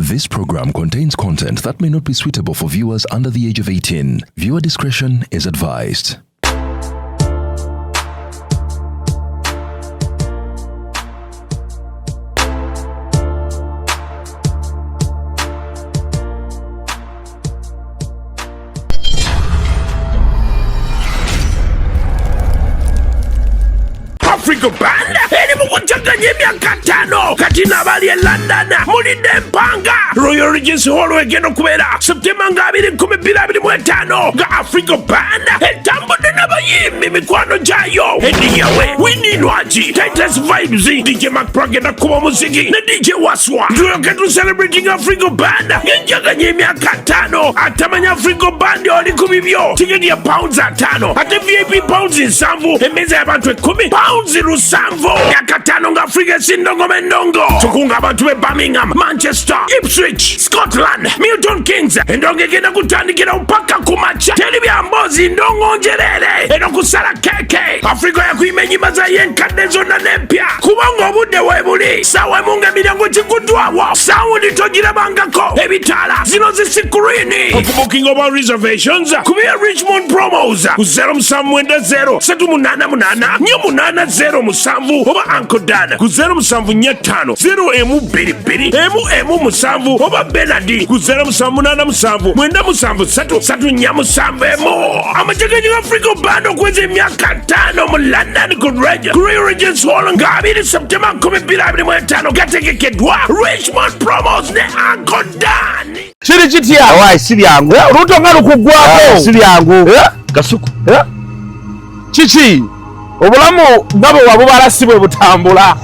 This program contains content that may not be suitable for viewers under the age of 18. Viewer discretion is advised. Africa Band eri mu kucaganya emyaka ttaano kati n'abali e London mulidde empanga. Royal Regency Hall egenda okubeera Septemba nga 2025 nga Africa Band etambudde n'abayimbi mikwano gyayo Eddy Yawe, Winnie Nwagi, Titus Vibes, DJ Mac Pro agenda kukuba omuziki ne DJ Waswa. Tulyoke tu celebrating Africa Band ng'enjaganya emyaka ttaano. Atamanya Africa Band oli ku bibyo. Tiketi ya pounds 50 ate VIP pounds 70, emmeeza y'abantu 10 pounds 700. Myaka ttaano nga Africa esindongoma endongo. Tukunga abantu b'e Birmingham, Manchester, Ipswich, Scotland, Milton Keynes. Endongo egenda kutandikirawo paka ku makya. Teri bya mboozi, ndongo njereere eno kusala keke. Africa yakuyima ennyimba zayo enkadde zonna n'empya, kubanga obudde weebuli. Ssaawa emu ng'emiryango giguddwawo, sound togirabangako, ebitaala zino zi screen. Okubookinga oba reservations kubira Richmond Promos ku 0790 388 4807 oba Uncle Dan ku 0745 0 1 2 1 1 7 oba Benadi ku 0787 973 347 1. Amategeejo ga Africa Band okweza emyaka 5 mu London ku Royal Regency Hall nga 2 Septemba 2025 gategekeddwa Richmond Promos ne Uncle Dan. Kiri kitya? Awaayi, si byangu. Olubuto nga lukuggwako. Si byangu. Kasuku. Kiki? Obulamu nga bwe wabubala si bwe butambula.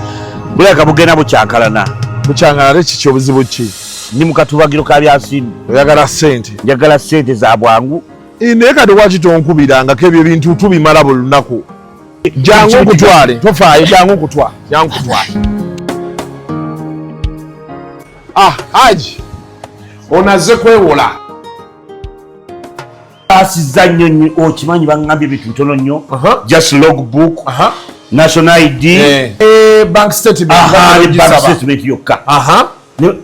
Bulabika bugenda bukyankalana. Bukyankalana kiki? Obuzibu ki? Ndi mu katubagiro ka byansimbi. Oyagala ssente? Njagala ssente za bwangu. Naye kati waki tonkubirangako? Ebyo ebintu tubimala buli lunaku. Jangu nkutwale, tofaayo, jangu nkutwale, jangu nkutwale. Ah, Haji, ono azze kwewola. Asiza nnyo nnyo, okimanyi baŋŋambye ebintu bitono nnyo. Just logbook, national ID, bank statement. Aha, ne bank statement yokka.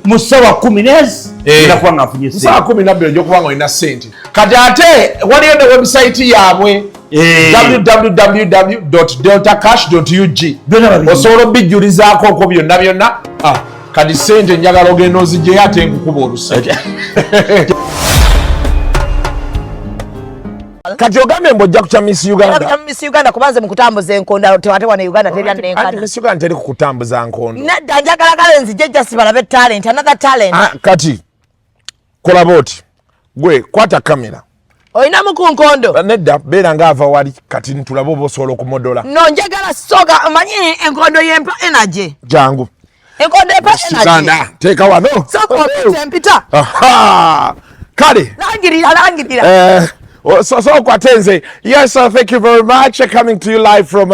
Mu ssaawa 10 nezi ngenda kuba nga nfunye Saawa ssente. 12 ojja kuba nga olina ssente. Kati ate waliyo ne website yaabwe, www.deltacash.ug. Byonna babiri. Osobola obijjulizaako okwo byonna byonna. Ah, kati ssente njagala ogenda ozigyeyo ate nkukuba oluse. Kati ogambye mbu ojja kukya Miss Uganda. Miss Uganda, kubanze mu kutambuza enkondo ate wano Uganda terya Anti nenkana. Miss Uganda teri kukutambuza nkondo. Nedda, njagala kale nzije just balabe talent, another talent. Ah, kati kola bwoti, gwe kwata kamera. Olinamu ku nkondo? Nedda, beera ngaava wali kati ntulabe oba osobola okumodola. No, njagala soga omanyi enkondo yempa energy. Jangu. Enkondo empa energy. Uganda teeka wano. Soka opita empita. Aha! Kale. Langirira, langirira. So Kwatenze, yes, thank you very much. Coming to you live from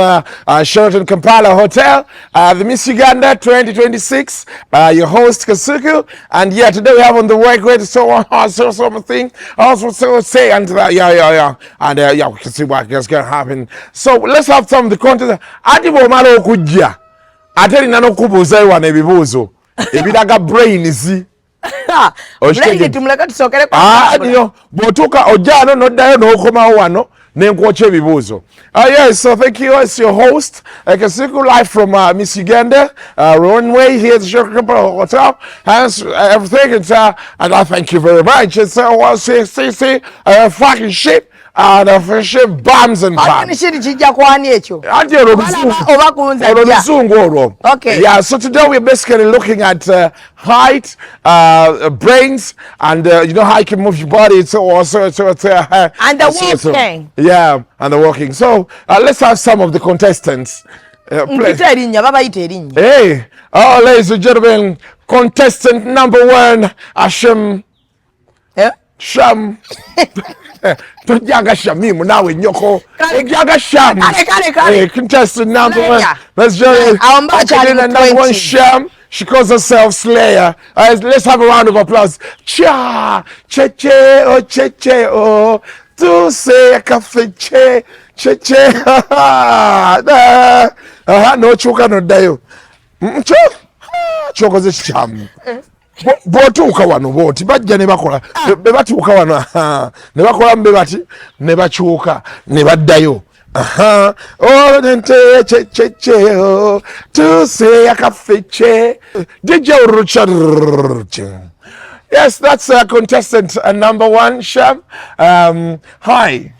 Sheraton Kampala Hotel, the Miss Uganda 2026. Your host Kasuku, and yeah, today we have on the work rate so on, so something also so say and yeah, and yeah, we can see what is going to happen. So let's have some of the content. Ati bw'omala okujja ate erina n'okubuuzayo wano ebibuuzo ebiraga brains. Brain tumuleke tusookere. Ah, niyo bw'otuuka ojja wano n'oddayo n'okomawo wano nenkwokya ebibuuzo. Yes, so thank you. It's your host, Kasuku, live from Miss Uganda runway here at the Sheraton Kampala Hotel and everything, and I thank you very much. It's well, see, see, see, fucking shit and shit bombs and bombs. Shit kijja kwani ekyo? Anti olwo luzungu. Oba kunzajja. Olwo luzungu olwo. Okay. Yeah, so today we're basically looking at height, brains, and you know how you can move your body. So also, so And the so, walking. Yeah, and the walking. So let's have some of the contestants. Play. Mpita erinnya, babayita erinnya. Hey, oh, ladies and gentlemen, contestant number 1, Asham. Eh? Sham. Tojjanga Shamimu naawe nnyoko. Kale. Ojjanga Sham. Kale, kale, kale. Hey, contestant number 1. Slayer. Let's join. Awo mba akyali mu Number 1, 20. Sham. She calls herself Slayer. Let's have a round of applause. Cha, che, che, oh, che, che, oh. Tu say cafe, che, che, che. Aha, n'okyuka n'oddayo. Kyo, kyokoze kikyamu. Bw'otuuka wano bw'oti bajja ne bakola, be batuuka wano ne bakolamu be bati ne bakyuka ne baddayo. Aha, oh, nte che che che, oh, tuse akaffe che DJ Richard. Yes, that's contestant number one, Sham. Hi. Hi.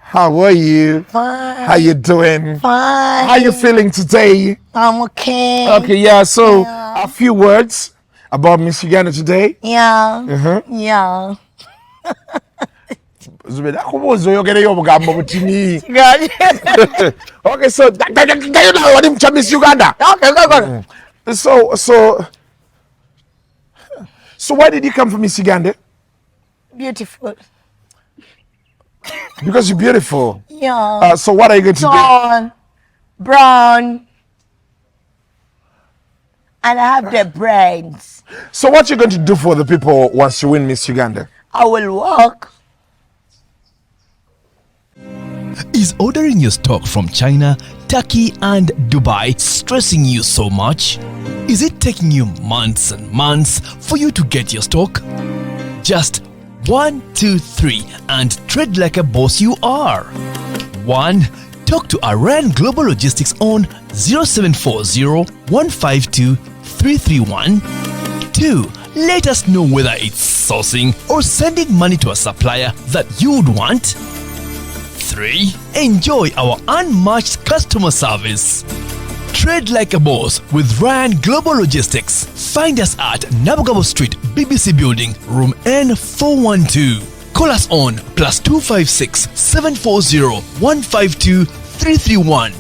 How are you? Fine. How you doing? Fine. How you feeling today? I'm okay. Okay, yeah. So Yeah. a few words about Miss Uganda today. Yeah. Yeah. Zubeda kubuuza oyogereyo obugambo butini. Okay, so dayo nawe wali mukya Miss Uganda. Okay, go, go. So why did you come for Miss Uganda? Beautiful. Because you're beautiful. Yeah. So what are you going to do? Tall, brown, and I have the brains. So what you going to do for the people once you win Miss Uganda? I will walk. Is ordering your stock from China, Turkey, and Dubai stressing you so much? Is it taking you months and months for you to get your stock? Just 1, 2, 3 and trade like a boss you are. 1. Talk to Aran Global Logistics on 0740 152 331. 2. Let us know whether it's sourcing or sending money to a supplier that you'd want. 3. Enjoy our unmatched customer service. Trade like a boss with Ryan Global Logistics. Find us at Nabugabo Street, BBC Building, Room N412. Call us on +256 740 152 331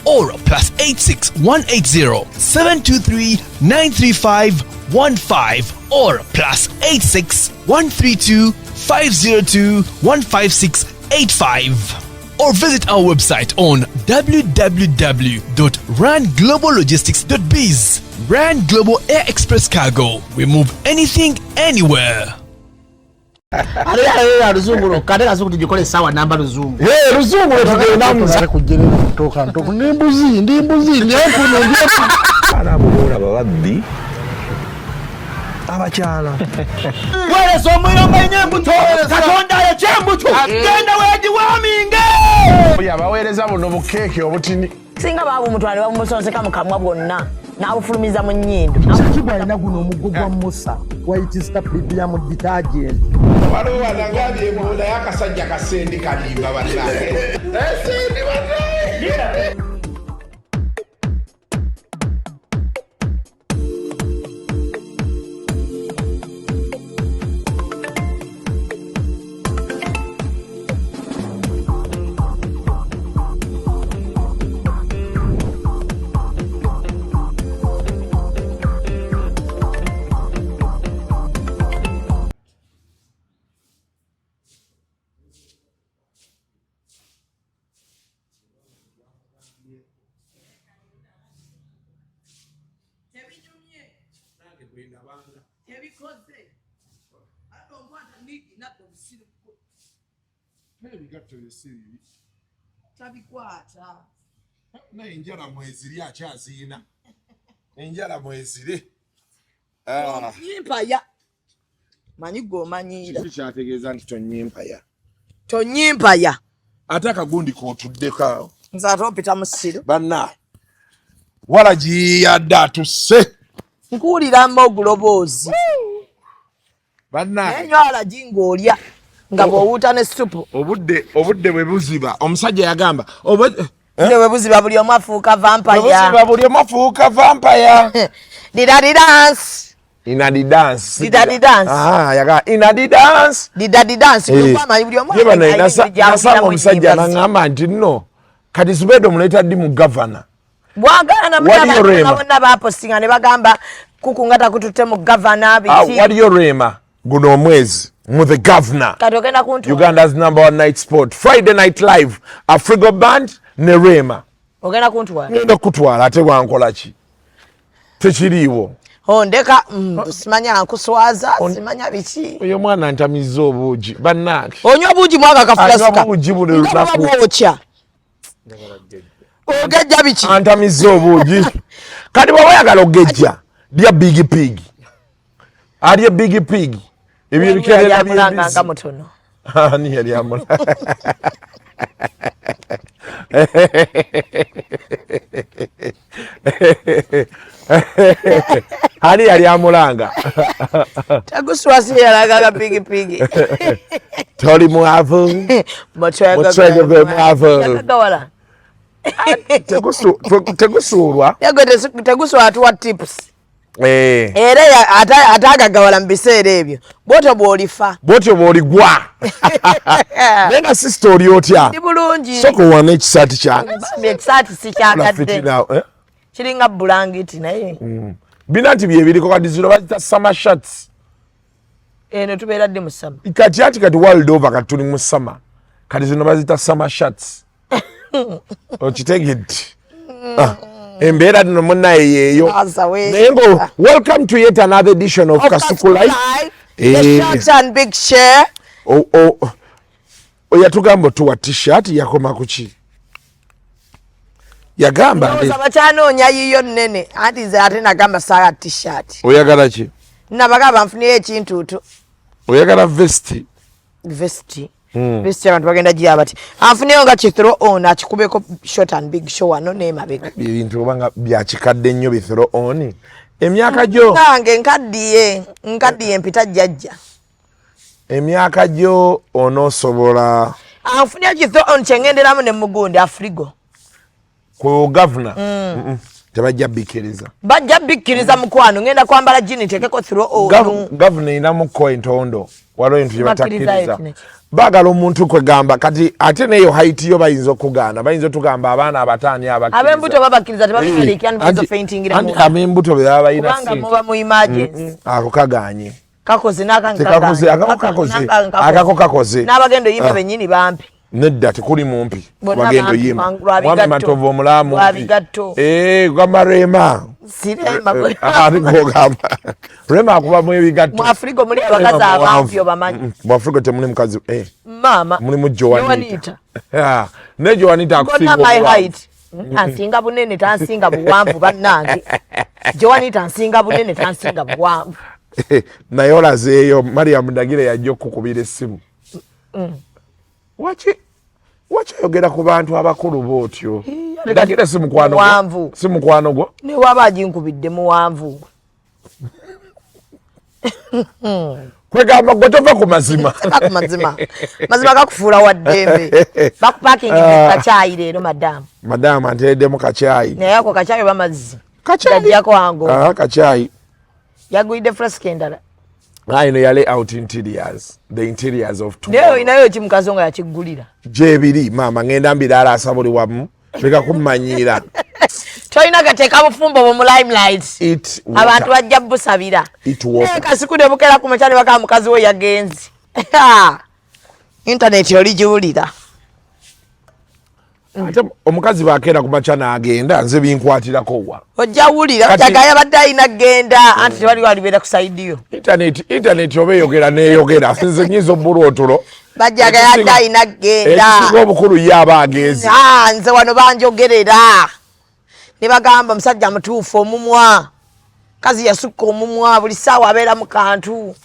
or +86 180 723 935 15 or +86 132 502 156 85 or visit our website on www.rangloballogistics.biz. Ran Global Air Express Cargo. We move anything, anywhere. Ate ate luzungu lwokka, ate kazungu tugikole essaawa namba luzungu. Hey, luzungu lwe Kujjerera kutoka ntoku ndi mbuzi ndi mbuzi ndi empuno ndi empuno. Abaana abo boolaba babbi abakyala. Weereza omuliro nga embuto, Katonda ayokya embuto, genda weegiwaaminge. Abaweereza buno bukeeke obutini. Singa baabumutwala ne babumusonseka mu kamwa bwonna n'abufulumiza mu nnyindo. Kigwa alina guno omuggo gwa Musa, White Star Premium Detergent. Waliwo wanagambye embuuda y'akasajja kasendi kalimba bannange. Esendi bannange. Tebikoze ate onkwata nabba obusiru tabikwata. Naye enjala mweziri akyaziina enjala mweziri. Nyimpaya manyi gwe omanyiira. Kiki kyategeeza nti tonyimpaya? Tonyimpaya. Ate akagundi k'otuddeko awo. Nze ate opita musiru. Banna walagi yadde atusse. Nkuwulira mba oguloboozi. Banna. Naye nywa walagi ng'olya nga bw'owuuta ne supu. Obudde bwe buziba omusajja yagamba Obudde bwe buziba buli omu afuuka vampire. Buziba buli omu afuuka vampire. Didadi dance. Inadi dance. Didadi dance. Ah, yaga inadi dance. Didadi dance. Eh. Buli omu Ye bano alina engeri nasanga gy'awuliramu omusajja ennyimba ze. naŋŋamba nti nno kati Zubedo muleeta ddi mu gavana? Bwagaana. Waliyo Rema. Bonna bapostinga ne bagamba kuku nga takututte mu gavana Ah, biki. waliyo Rema guno omwezi mu The Governor. Kati ogenda kuntwala? Uganda's number one night spot, Friday Night Live, Afrigo Band ne Rema. Ogenda kuntwala? Ngenda kutwala, ate wankola ki? Tekiriiwo. Ondeka simanya nkuswaza, simanya biki. Oyo mwana ntamiza obuugi bannange. Onywa buugi mwaka kafulasika. Anywa buugi buli lunaku. Bwokya ogejja biki? Antamiza obuugi. Kati bw'oba oyagala ogejja, lya Big Pig. Alye big pig. Ebyo ebikerera by'embizzi. Mutono. Ani yali amula? Ani yali amulanga? Taguswasi yalagaga pigi pigi. Toli mwavu. Mutwego gwe mwavu. Yagagawala. Tegusuulwa. Tegusuulwa atuwa tips. Eh. Era atagagawala mu biseera ebyo bwotyo bw'olifa bwotyo bw'oligwa naye nga sisita oli otya ndi bulungi soka owana ekisaati kyange ekisaati sikyakadde eh? kiringa bulangiti naye Bina nti byebiriko kati zino bazita summer shirts. Eno tubeera ddi mu summer? Kati ati kati world over kati tuli mu summer. Kati zino bazita summer shirts. Okitegedde? Ah, embeera nno munnaye yeeyo. Naye ngo welcome to yet another edition of Kasuku Life. The Eh. short and big share. Oh, oh. Yatugamba otuwa t-shirt yakoma kuki? Yagamba ndowooza bakyanoonya yiyo nnene anti nze ate nagamba saala t-shirt. Oyagala ki? Nabagamba nfuniyo ekintuutu. Oyagala vesti? Vesti. Vesti abantu bagenda giya bati anfuniyo nga ki throw on akikubeko short and big show wano n'emabega. Ebintu oba nga bya kikadde nnyo bi throw on. Emyaka gyo. Nange nkaddiye, nkaddiye mpita jjajja. Emyaka gyo onoosobola. Anfuniyo ki throw on kye ngenderamu ne mugundi afrigo. Ku gavuna. Tebajja bikkiriza. Bajja bikkiriza mukwano, ngenda kwambala jini nteekeko throw on. Gavuna erinamuko entondo. Waliwo ebintu bye batakkiriza. Baagala omuntu kwegamba kati ate n'eyo height yo bayinza okugaana. Bayinza otugamba abaana abataani abakkiriza. Ab'embuto babakkiriza tebabisalikira nti faintingira mu. Ab'embuto be baba balina Kubanga muba mu emergency. Ako kagaanye. Kakoze n'akange Tekakoze, akako kakoze. Akako kakoze. N'abagenda oyimba bennyini bampi. Nedda tekuli mumpi. Bonna Bagenda bampi, oyimba. lwa Mwami bigatto. Matovu omulamu Lwa mumpi. bigatto. Gamba Rema. Sirema. Ani gw'ogamba? Rema akubamu ebigatto. Mu Afrigo muli abakazi Rema abampi muwanvu. obamanyi. Mu Afrigo temuli mukazi. Maama. Mulimu Joanita. Joanita. Ne Joanita akusinga Gonna my obuwanvu. height. Ansinga bunene tansinga buwanvu bannange. Joanita ansinga bunene tansinga buwanvu. Naye olazeeyo Mariam Ndagire yajja okukubira essimu. Waki oyogera ku bantu abakulu bw'otyo? Ndagire si mukwano gwo. Si mukwano gwo. Ne waba aginkubidde muwanvu. Kwegamba gwe tova ku mazima. Tova ku mazima. Mazima gakufuula wa ddembe. Bakupakinga kacaayi leero madamu. Madamu anteereddemu kacaayi. Naye ako kacaayi oba mazzi? Kacaayi. Gajjako wango. Kacaayi. Yagulidde flask endala. Ino yale out interiors. The interiors of tomorrow. Naye olinayo ki mukazi nga yakiggulira? Gyebiri maama ngenda mbiraala asa buli wamu. Leka kummanyiira. Tolina gateeka bufumbo bwo mu limelight. Abantu bajja busabira. Kasiku ne bukeera ku makya ne bagamba mukazi we yagenze. Internet oli giwulira. Ate omukazi bakeera ku makya n'agenda nze binkwatirako wa. Ojja wulira jaga yabadde alina genda anti tewaliwo alibeera ku sayidi yo. Internet oba eyogera n'eyogera nze nnyinza obbulwa otulo. Bajjaga yadde alina genda. Ekisinga obukulu ye aba agenze. Nze wano banjogerera. Ne bagamba omusajja mutuufu omumwa. Kazi yasukka omumwa buli ssaawa abeera mu kantu.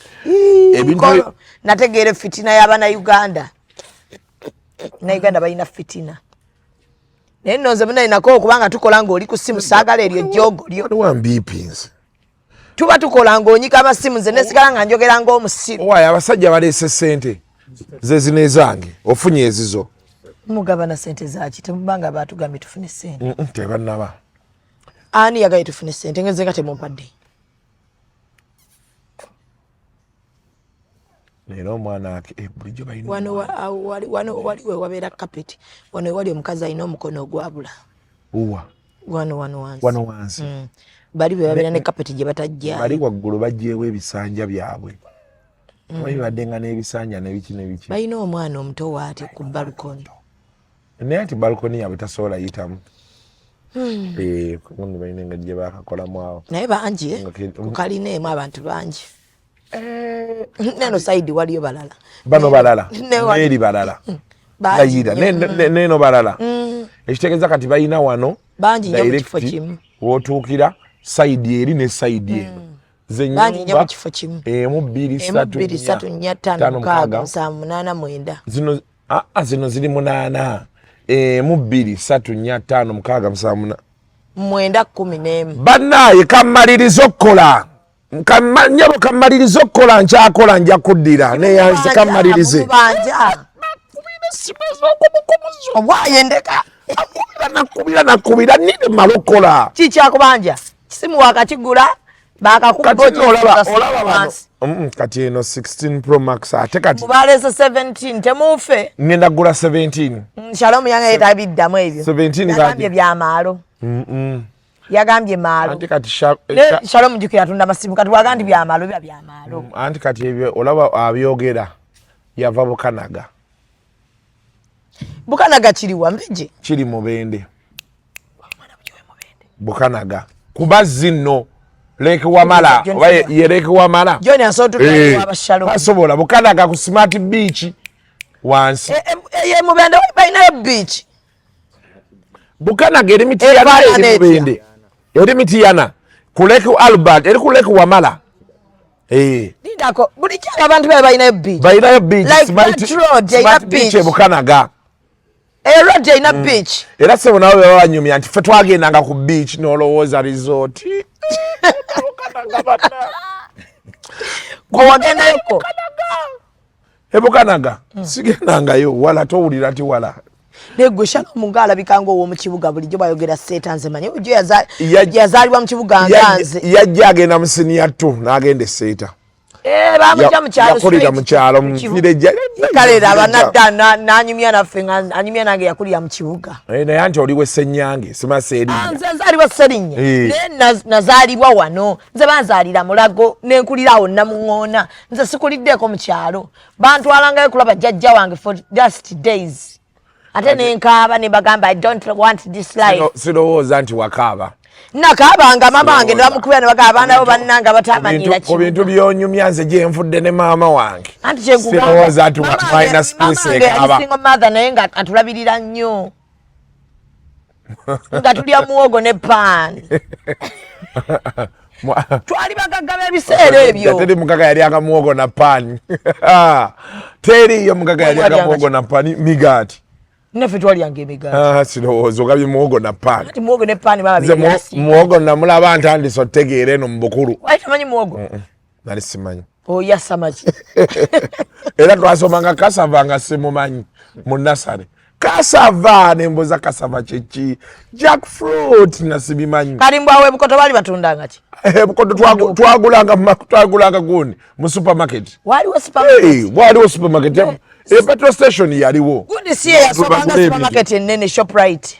Nategeera fitina y'Abannayuganda. Bannayuganda balina fitina. Naye nno nze munalinako okubanga tukola ng'oli ku ssimu saagala eryo jjoogo lyo. Waliwo ambiipinze. Tuba tukola ng'onyika amasimu nze nesigala nga njogera ng'omusiru. Owaaye abasajja baleese ssente ze zino ezange ofunye ezizo. Mugabana ssente zaaki? Temubanga baatugambye tufune ssente. Tebannaba. Ani yagambye tufune ssente? Nze nga temumpadde. Leero omwana bulijjo balina wano wali we wabeera carpet. Wano wali omukazi alina omukono ogwabula. Uwa. Wano wano wansi. Wano wansi. Bali be babeera ne carpet gye batajja. Bali waggulu baggyewo ebisanja byabwe. Bali badde nga n'ebisanja n'ebiki n'ebiki. Balina omwana omuto waati ku balcony. Naye ati balcony yaabwe tasobola yitamu. Kundi balina engeri gye baakakolamu awo. Naye bangi, ku kalina emu abantu bangi. Neno sayidi waliyo balala. Bano balala. Neeri balala. Layira. Neno balala. Ekitegeeza kati balina wano bangi nnyo mu kifo kimu. W'otuukira sayidi eri ne sayidi eno. Bangi nnyo mu kifo kimu. Emu, bbiri, Emu, ssatu, bbiri, nnya, ssatu, nnya, ttaano, ttaano, mukaaga, mukaaga. musanvu, munaana, mwenda. Zino aa, zino ziri munaana. Emu, bbiri, ssatu, nnya, ttaano, mukaaga, musanvu, munaana. Mwenda, 11. Bannaaye, kammaliriza okukola. Nyabo, kammaliriza okukola, nkyakola, nja kuddira neyanze, kammalirize. Mubanja obwayendeka. Nakubira, nakubira nine mala okukola. Kikyakubanja kisimu wakakigula. Kati nno olaba bano. Kati eno 16 Pro Max, ate kati Mubalese 17, temuufe. Ngenda kugula 17. Shalom yange yetabiddamu ebyo. 17. Yagambye byamaalo, yagambye maalo. Anti kati Ne Shalom jukira atunda masimu, kati waga nti byamaalo, biba byamaalo. Anti kati ebyo olaba abyogera yava Bukanaga. Bukanaga kiriwa, Mbigi? Kiri Mubende, Bukanaga kuba zino Lake Wamala oba ye Lake Wamala. John asobola. Eh, Aba Shalom. Asobola Bukanaga ku Smart Beach wansi. Ye Mubende balinayo beach? Bukanaga eri Mitiyana. Efaanana Eri etya? Mubende, eri Mitiyana ku Lake Albert, eri ku Lake Wamala. Eh. Lindako, buli kyalo abantu babe balinayo beach. Balinayo beach. Like that road erina Smart Beach beach. e Bukanaga. Eyo road erina beach? Era sebo nabo baba banyumya nti ffe twagendanga ku beach n'olowooza resort. Gwe wagendayoko? Ebukanaga sigendangayo wala, towulira nti wala. Naye gwe Shalom ng'alabika ng'ow'omu kibuga, bulijjo bwayogera seeta, nze manyi bulijjo yazaalibwa mu kibuga nga nze. Yajja agenda mu senior 2 n'agenda eseeta. Eh, bamujja mu kyalo. Yakulira mu kyalo, mu village. Kale raba nadda n'anyumya naffe nga anyumya nange, yakulira mu kibuga. Eh, naye anti oli w'Essenyange, simasa erinnya. Ah, nze nzaalibwa Serinnya. Eh. Naye nazaalibwa wano, nze banzaalira Mulago nenkulira awo Namuŋoona. Nze sikuliddeeko mu kyalo, bantwalangayo kulaba jjajja wange for just days, ate nenkaaba ne bagamba, "I don't want this life." Sirowooza nti wakaaba. Nakaabanga, maama wange ne bamukubira ne bagamba, "Abaana bo bannange abatamanyira." Ku bintu byonyumya, nze gyenvudde ne maama wange, Anti kyenkugamba, sirowooza nti walina space ekaaba. Single mother, naye nga atulabirira nnyo, nga tulya muwogo ne paani. Twali bagagga b'ebiseera ebyo. Teri mugaga yalyanga muwogo na paani, teriyo mugaga yalyanga muwogo na paani, migaati. Naffe twalyanga emigaati. Ah, sirowooza ogabye muwogo na paani. Ati muwogo ne paani baba Nze byasi. Muwogo namulaba ntandise otegeera eno mu bukulu. Wali tamanyi muwogo? Nali simanyi. Oyasamaki? Era twasomanga cassava nga simumanyi mu nursery. Cassava nembuuza, cassava kyeki? Jack fruit, nga sibimanyi. Kati mbwawe Bukoto baali batundanga ki? Eh, Bukoto twagulanga gundi mu supermarket. Waliwo Hey, supermarket? Waliwo supermarket. E petrol station yaliwo. Gundi si ye yasomanga Tubagula ebintu. supermarket ennene, Shoprite?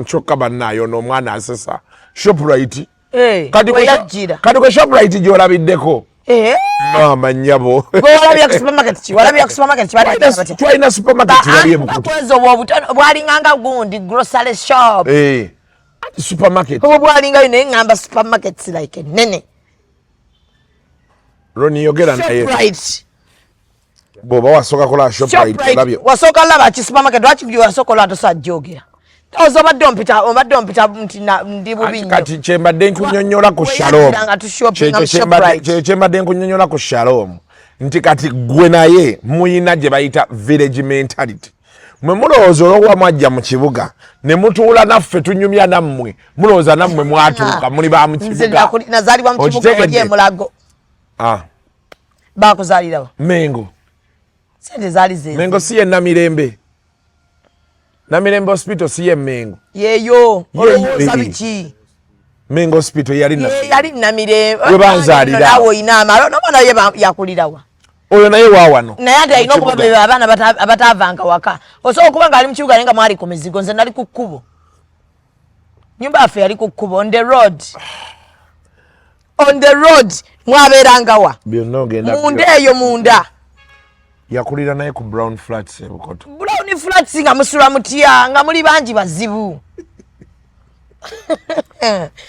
Kyokka bannaayo n'omwana asesa Shoprite. Eh, Kati weyajjira. Kati kwe Shoprite gy'olabiddeko? Eh, Maama nnyabo. Gwe walabya ku supermarket ki? Walabya ku supermarket ki? Bali batya? Twalina supermarket yali ebukoto. Bakweza obwo obutono bwalinganga gundi grocery shop. Eh, ati supermarket. Obwo bwalingayo, naye ngamba supermarkets like ennene. Roni, yogera naye. Shoprite. Bw'oba wasooka kola Shoprite. Shoprite. Olabye. Wasooka laba ki supermarket? Lwaki gye wasooka olaba tosajjogera? Oza obadde ompita nti ndi bubi Anti nnyo. Kati kyembadde nkunyonnyola ku We Shalom, yajjiranga tushoppinga mu Kyekyo Shoprite. kyekyo kyembadde nkunyonnyola ku Shalom, nti kati gwe naye muyina gye bayita village mentality. Mwe mulowooza olwokuba mwajja mu kibuga ne mutuula naffe tunyumya nammwe, mulowooza nammwe mwatuuka, muli ba mu Nze kibuga. nazaalibwa mu kibuga. Okitegedde? Oli emulago. Ah, Bakuzaalirawa? Mengo. Sente zaali ze Mengo si ye Namirembe? Namirembe Hospital si ye Mengo? Yeyo. Olowooza Ye. biki? Mengo Hospital yali Ye yali Namirembe. We banzaalira. Naawe oyina amalo nomwana ye yakulirawa? Oyo naye waawano. Naye ate alina Mu okuba kibuga. be abaana abataavanga waka. Osobola okuba nga ali mu kibuga naye nga mwali ku mizigo. Nze nali ku kkubo, nyumba yaffe yali ku kkubo, on the road, on the road. Mwabeerangawa? Byonna ogenda Munda eyo munda. Yakulira naye ku Brown Flats ebukoto. Brown Flats nga musula mutya nga muli bangi bazibu?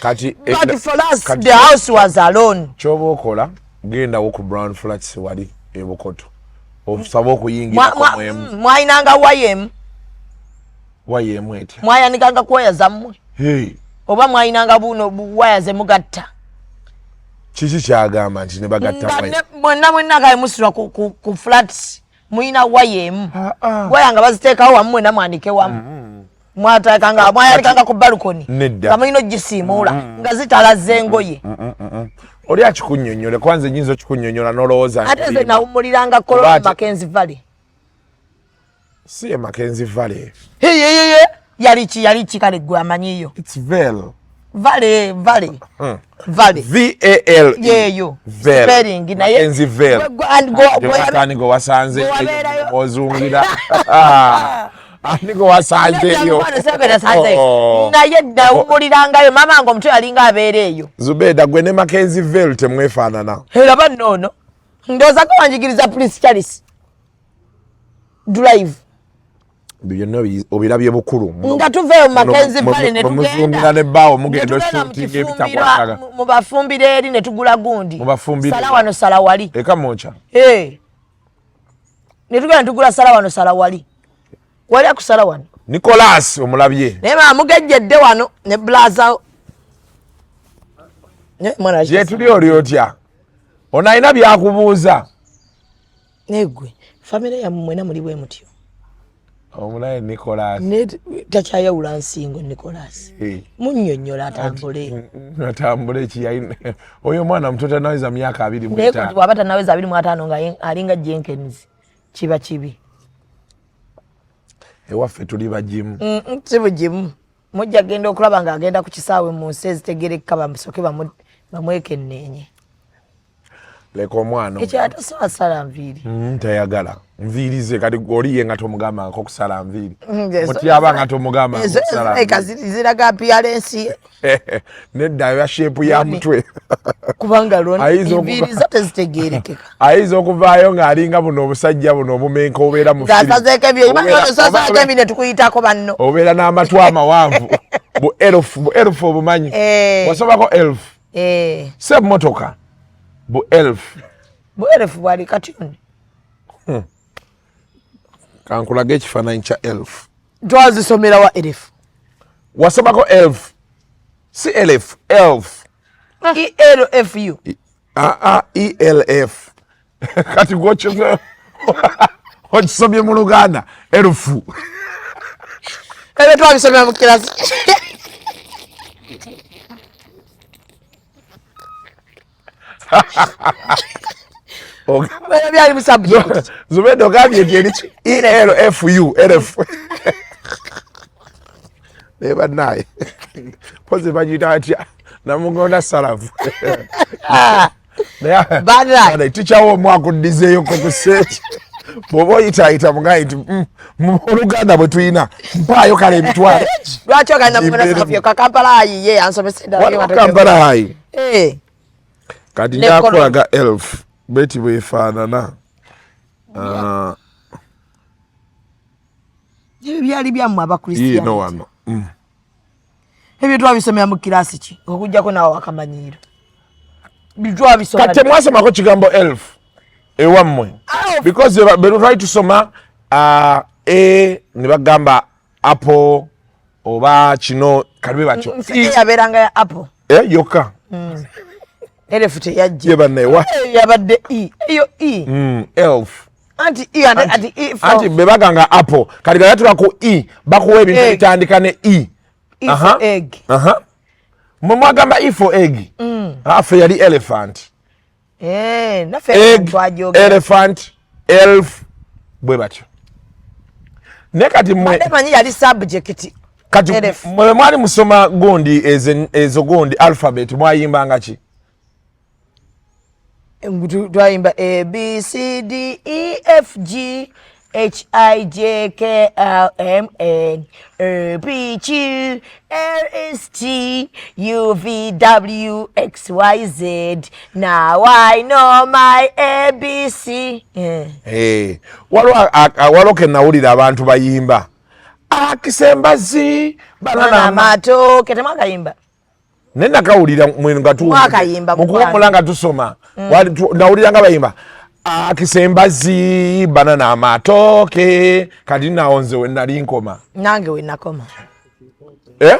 Kati But for us, kati the house was alone. Kyoba okola, gendawo ku Brown Flats wali ebukoto, osabe okuyingirako mwemu. Mwalinanga waya emu? Waya emu etya? Mwayanikanga ku waya zammwe? Hey. Oba mwalinanga buno waya zemugatta? Kiki kyagamba nti ne bagatta waya? Mwenna mwenna kale musula ku flat, mulina waya emu. Waya nga baziteekawo wamu, mwenna mwanike wamu. Mwateekanga, mwayanikanga ku balcony. Nedda. Nga mulina ogisiimuula nga zitalaza engoye. Oli akikunnyonnyole, kwanza nyinza okikunyonyola n'olowooza Ate nze nawummuliranga Oba Kololo, Mackenzie Valley. Si ye Mackenzie Valley. Heyeyeye, yali ki, yali ki? Kale gwe amanyiyo. It's Vale. Valley, Valley, Valley. V A L E. Yeeyo. Vale. Spelling, naye Mackenzie Vale. And Ani gwe wasanze gwe wabeerayo. ozungira? Ani gwe wasanze eyo? Mukwano, sebe nasanze. Oh. Naye nawummulirangayo, maama nga omuto yalinga abeera eyo. Zubeda, gwe ne Mackenzie Vale temwefaanana. Eraba nnoono ndowooza ko wanjigiriza Prince Charles Drive. Byonna obirabye bukulu. Nga tuveeyo mu Mackenzie Valley ne Muzungira tugenda nebbaawo mugenda ne tugenda mu oshootinga kifumbiro, ebitakwataga. mu bafumbiro eri ne tugula gundi. Mu bafumbiro. Sala wano, sala wali. Eka mwokya. Eh. Ne tugenda ne tugula sala wano, sala wali, wali akusala wano. Nicolas omulabye. Naye maama mugejjedde wano ne blaza. Naye mwana Gye tuli oli otya? Ono alina byakubuuza. Naye gwe famire yammwe mwena muli bwe mutyo? Omulaye Nicolas. Ne takyayawula nsingo Nicolas. Eh. Munnyonnyola atambule. Atambule ki? Oyo omwana muto, tanaweza myaka abiri mu Naye kati etaano. bw'aba tanaweza 25 nga alinga Jenkins, kiba kibi. Ewaffe tuli bagimu. Si bugimu, mujja genda okulaba ng'agenda ku kisaawe mu nsi ezitegerekka, bamusoke bamwekenneenye. Leka omwana oyo. Ekyo tasobola sala nviiri. Tayagala nviiri ze. Kati oli ye nga tomugambangako okusala nviiri, mutyaba nga tomugambangako Ezo okusala ezirabika nviiri. ziraga appearance ye. Nedda, eba shape ya mutwe. Kubanga lwona Ayinza enviiri zo tezitegerekeka. Ayinza okuvaayo ng'alinga buno obusajja buno obumenka obeera mu firimu. Ng'asazeeko ebyo, osazeeko Obeera- ebi ne tukuyitako banno. Obeera n'amatu amawanvu, bu elf, bu elf obumanyi? Eh. Wasomako elf? Eh, Se motoka bu elf. Bu elf bwali katuni. Kankulaga ekifaananyi kya elf. Twazisomera wa elf? Wasomako elf? Si elf, elf. Elfu. Aa, elf. Kati gwe okisomye mu Luganda erufu. Ebyo twabisomera mu kirasi. Ebyo byali mu subject. Zubeda, ogambye nti eri elfu, elf. Naye bannaye, pozi bagiyita atya? Namugonda salavu. Bannaye. Tikyawo omu akuddizeeyoko ku seeti bw'oba oyitaayita, mugaye nti mu Oluganda bwe tulina mpaayo kale emitwalo. Lwaki ogenda mugona? Imbeere. Safyo ka Kampala ayiye ansomesa endala. Waliwo Kampala High. Eh, Kati Ne njakulaga elf beti bwefaanana. Ah, Ebyo byali byammwe yiino Abakristiyani. wano. Ebyo twabisomera mu kirasi ki? Okuggyako naawe wakamanyiiro. Twabisoma. Kati temwasomako kigambo elf ewammwe? Because bwe twali tusoma, ah, a ne bagamba apple oba kino kalibe batyo. E yabeeranga ya apple. Eh, yokka. Elf teyajja. Ye bannaye wa Eyo yabadde e, eyo e. Elf. Anti e ate ati e for Anti bwe baganga apple, kati gayatula ku e, bakuwa ebintu Egg. ebitandika ne e. E Aha. for egg. Aha. Mwe mwagamba e for egg. Afe yali elephant. Eh, naffe Egg, twajogera. elephant, elf, bwe batyo. Naye kati mwe Badde manyi yali subject. Kati Elf. mwe mwali musoma gundi ezo gundi alphabet, mwayimbanga ki? Twayimba A B C D E F G H I J K L M N O P Q R S T U V W X Y Z. Now I know my A B C. Yeah. Eh, waliwo waliwo ke nawulira abantu bayimba akisembazi Banana banana. amatooke temwakayimba? Naye nakawulira mwe nga Mwakayimba, mukuwumula nga tusoma. Nawulira nga bayimba akisembazi banana amatooke. Kati nawo nze we nali nkoma. Nange we nakoma. Eh?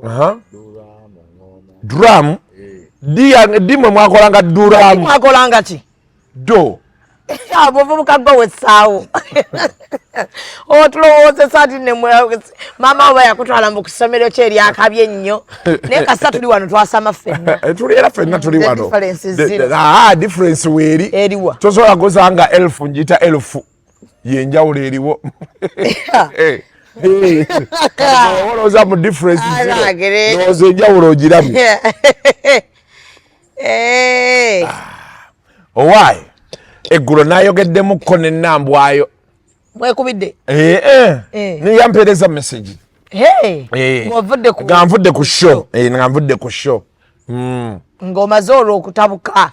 Aha. Drum. Di mwe mwakolanga duramu. Mwakolanga ki? Do. Obuvubuka gwe wessaawo otulowoozesa nti maama oba yakutwala mu kusomero kye eryakabye ennyo, naye kasita tuli wano twasama ffenna. Eh, tuli era ffenna tuli The wano. difference is zero. Ah, difference weeri. Eriwa? Tosobola gozanga elfu njita elfu, yenjawulo eriwo. Eh, eh. Kati olowooza mu difference zero. Alagire. Ndowooza enjawulo ogirabye. Eh. Owaaye, eggulo nayogeddemukko nenambwayo. Mwekubidde? Eh, eh. Eh. Niyampeereza message. Hey, Eh. ng'ovudde ku Nga nvudde ku show. Eh, nga nvudde ku show. Ng'omaze olwo okutabuka?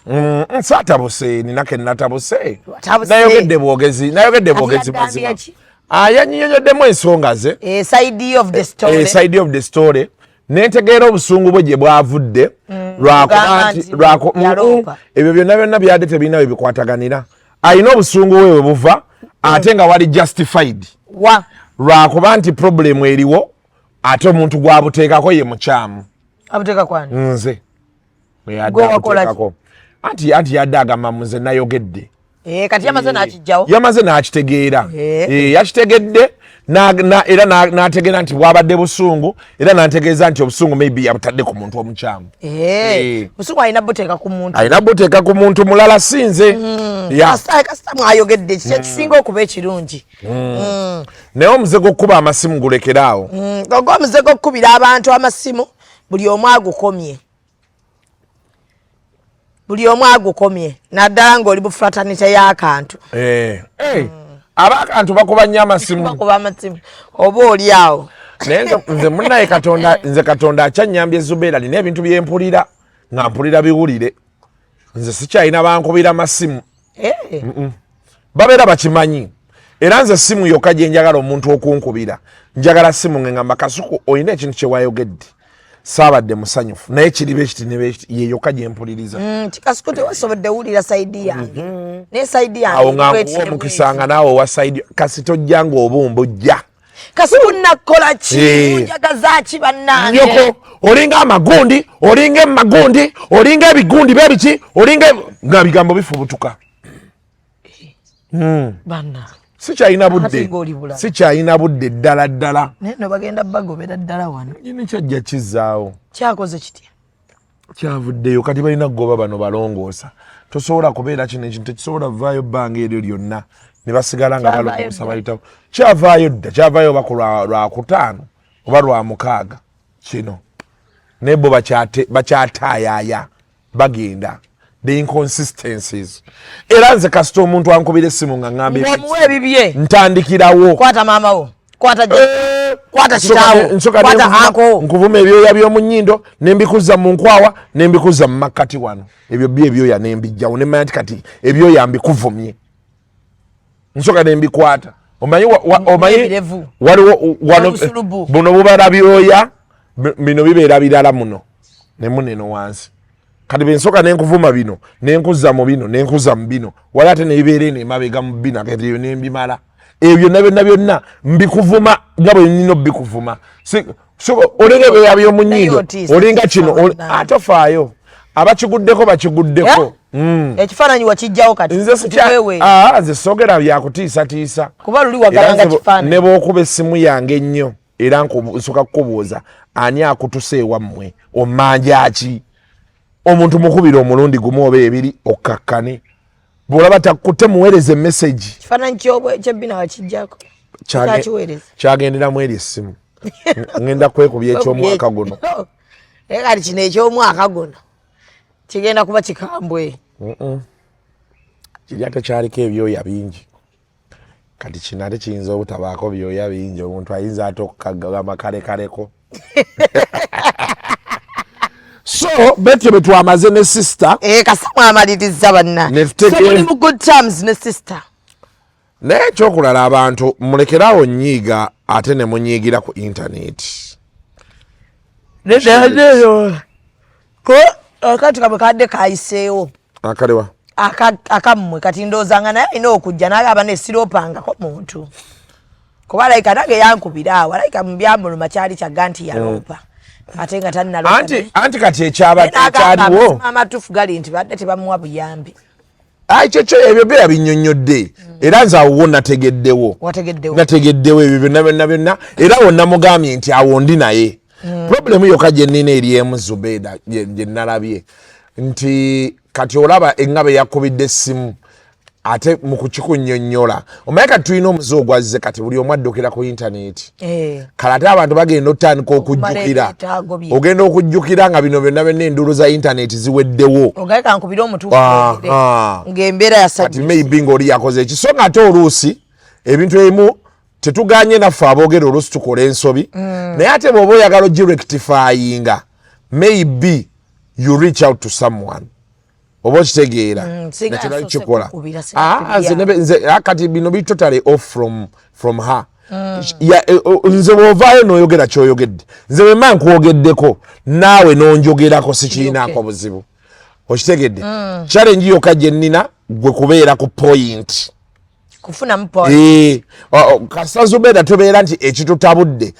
Saatabuse, nina ke natabuse. Watabuse. Nayogedde bwogezi, nayogedde bwogezi Kati yagambye mazima. ki? Ah, yanyinyonnyoddemu ensonga ze. Eh, side of the story. Eh, side of the story, nentegeera obusungu bwe gye bwavudde, lwakuba Kugamba nti nti yaloopa. Ebyo byonna byonna byadde tebirina we bikwataganira. Alina obusungu bwe we buva, ate nga wali justified, Wa lwakuba nti problem eriwo, ate omuntu gwabuteekako ye mukyamu. Abuteeka kwani? Nze. Bwe yadde Gwe wakola ki? abuteekako. Anti yadde agamba muze nayogedde. Eh, kati yamaze n'akijjawo. Yamaze n'akitegeera. Eh. Eh, yakitegedde era n'ategeera nti bwabadde busungu, era n'antegeeza nti obusungu maybe yabutadde ku muntu omukyamu. Eh, Eh. busungu alina buteeka ku muntu. Alina buteeka ku muntu mulala, si nze. Ya. Kasita mwayogedde, kiki ekisinga okuba ekirungi. Naye omuze gw'okukuba amasimu gulekeraawo. Ogwo omuze gw'okukubira abantu amasimu, buli omu agukomye, buli omu agukomye, naddala ng'oli bu fraternity y'akantu. Eh, eh, abakantu bakuba nnyo amasimu. Bakuba amasimu oba oli awo. Naye nze munaye Katonda, nze Katonda akyannyambye, Zubeera, nina ebintu byempulira nga mpulira biwulire. Nze sikyalina bankubira masimu. Eh, Babeera bakimanyi. Era nze simu yokka gye njagala omuntu okunkubira, njagala simu nge ngamba, "Kasuku, olina ekintu kye wayogedde, saabadde musanyufu, naye kiriba ekiti neba ekiti." Ye yokka gye mpuliriza. Kasuku, tewasobodde wulira side yange, naye side yange Awo nga bweti nkuwa ne omukisa bweti. nga naawe owa side kasi tojja ng'obumbujja. Kasuku, nakola ki? Eh. Njagaza ki bannange? Nyoko olinga amagundi, olinga emagundi, olinga ebigundi bebiki, olinga nga bigambo bifubutuka. Banna. Sikyalina Ate budde. ng'oli bulala. Sikyalina budde ddala ddala. Naye no bagenda bagobera ddala wano. Kino kyajja kizzaawo. Kyakoze kitya? Kyavuddeyo kati balina kugoba bano balongoosa. Tosobola kubeera kino ekintu tekisobola vaayo bbanga eryo lyonna ne basigala nga Kyavaayo balongoosa. dda. Bayitawo kyavaayo dda, kyavaayo oba ku lwakutaano oba lwa mukaaga kino, naye bo bakyataayaaya bagenda the inconsistencies. Era nze kasita omuntu ankubira essimu nga ŋŋamba Ng'omuwa ebibye. Ntandikirawo. Kwata maama wo, kwata kwata kitaawo, Nsooka kwata anko. Nkuvuma ebyoya by'omu nnyindo, nembikuzza mu nkwawa, nembikuzza mu makkati wano, ebyo byo ebyoya nembijjawo, nemanya nti kati ebyoya mbikuvumye. Nsooka nembikwata, omanyi omanyi N'ebirevu. Waliwo wano N'obusulubu. Buno bubeera byoya, bino bibeera birala muno ne muneno wansi. Kati bensooka nenkuvuma bino, nenkuzza mu bino, nenkuzza mu bino wali, ate nebibeera eno emabega mu bino. Kati ebyo nembimala, ebyo byonna byonna byonna mbikuvuma nga bwe nina obikuvuma. Olinga ebyoya by'omu nnyindo. Naye otiisa, Olinga kino bannange. Ate ofaayo, abakiguddeko bakiguddeko. Ekifaananyi wakijjawo kati? Nze sikya Tuwewe. Ah, nze sogera byakutiisatiisa. Kuba luli Era wagalanga nze kifaananyi. Ne bw'okuba essimu yange ennyo, era nsooka kukubuuza ani akutuse ewammwe, omanja ki? Omuntu mukubira omulundi gumu oba ebiri, okkakkane. Bw'olaba takutte, muweereza emessage. Kifaananyi kyebbina wakijjako? Kyakiweereza? Kyagenderamu eri essimu. Ngenda kwekubya ekyomwaka guno. Naye kati kino ekyomwaka guno kigenda kuba kikambwe. Kiri ate kyaliko ebyoya bingi, kati kino ate kiyinza obutabaako byoya bingi, omuntu ayinza ate okukagamba kalekaleko. So betyo bwe twamaze ne sister. Eh, kasa mwamaliriza banna. Ne So muli mu good terms ne sister? Naye ekyokulala, abantu mulekeraawo nyiiga, ate ne munyiigira ku intaneti. Ko akati kamwe kadde kayiseewo. Akaliwa? Akammwe. Kati ndowooza nga naye alina okujja n'agamba nesiropangako muntu, kuba alayika nange yankubira awo, alayika mu byamuluma kyali kyagga nti yaloopa. Ate nga tannalota. Anti kati ekyaliwo amatuufu gali nti badde tebamuwa buyambi. Kyekyo ebyo bye yabinnyonnyodde. Era nze awo wo nategeddewo. Wategeddewo. Nategeddewo ebyo byonna byonna byonna, era awo namugambye nti awo ndi naye. Problemu yokka gye nnina eri emu, Zubeeda, gye nalabye nti kati olaba eŋŋaba eyakubidde essimu ate mu kukikunnyonnyola, omanyi kati tulina omuze ogwazze, kati buli omu addukira ku intaneti. Kale ate abantu bagenda otandika okujjukira, ebyetaago bye. Ogenda okujjukira nga bino byonna byonna enduulu za intaneti ziweddewo. Ogaye kankubire omutuufu ng'embeera Kati yasajja. Maybe ng'oli yakoze eki, so nga ate oluusi ebintu ebimu tetuganye naffe aboogera, oluusi tukola ensobi. Naye ate bw'oba oyagala ogirectifyinga, maybe you reach out to someone, oba okitegeera. Singa Nakyo yasoose kikola. kukubira, singa Nze kubira. nze kati bino bi totally off from her. Nze bw'ovaayo n'oyogera kyoyogedde, nze bwe mba nkwogeddeko naawe n'onjogerako, sikiinaako buzibu, okitegedde? Challenge yokka gye nnina gwe kubeera ku point. Kufunamu point. Kasita Zubeeda tobeera nti ekitutabudde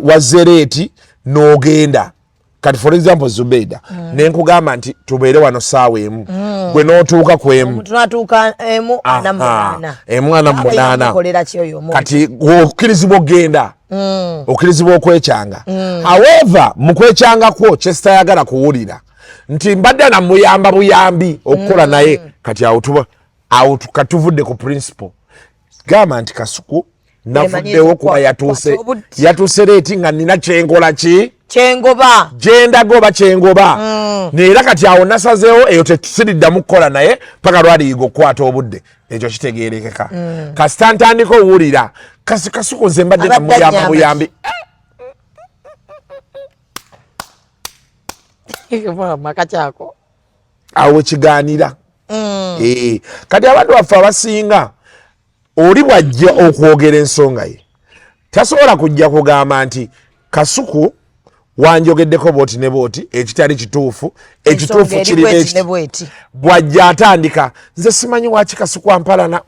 wazereeti n'ogenda. Kati for example, Zubeeda, nenkugamba nti tubeere wano saawa 1, gwe n'otuuka ku 1. Omuntu n'atuuka 1:48. 1:48. Akolera ki oyo omuntu? Kati okkirizibwa okgenda, okkirizibwa okwekyanga. However, mu kwekyanga kwo kyesitayagala kuwulira nti mbadde namuyamba buyambi okukola naye. Kati awo tuba awo katuvudde ku principle. Gamba nti Kasuku navuddewo kuba yatuuse Kwata obudde. Yatuuse late nga nina kyenkola ki Kyengoba. Gyendaga oba kyengoba. Neera kati awo nasazeewo eyo tesiriddamu kukola naye paka lwaliyiga okukwata obudde. Ekyo kitegerekeka. Kasita ntandika owulira kasi Kasuku nze mbadde Abadde namuyamba annyamba. buyambi. Makakyako. Awo kigaanira. Kati abantu baffe abasinga, oli bw'ajja okwogera ensonga ye, tasobola kujja kugamba nti Kasuku wanjogeddeko bwoti ne bwoti ekitali kituufu. Ekituufu Ensonga eri kiri bweti nekiti. ne bweti. Bw'ajja atandika, nze simanyi waki Kasuku ampalana,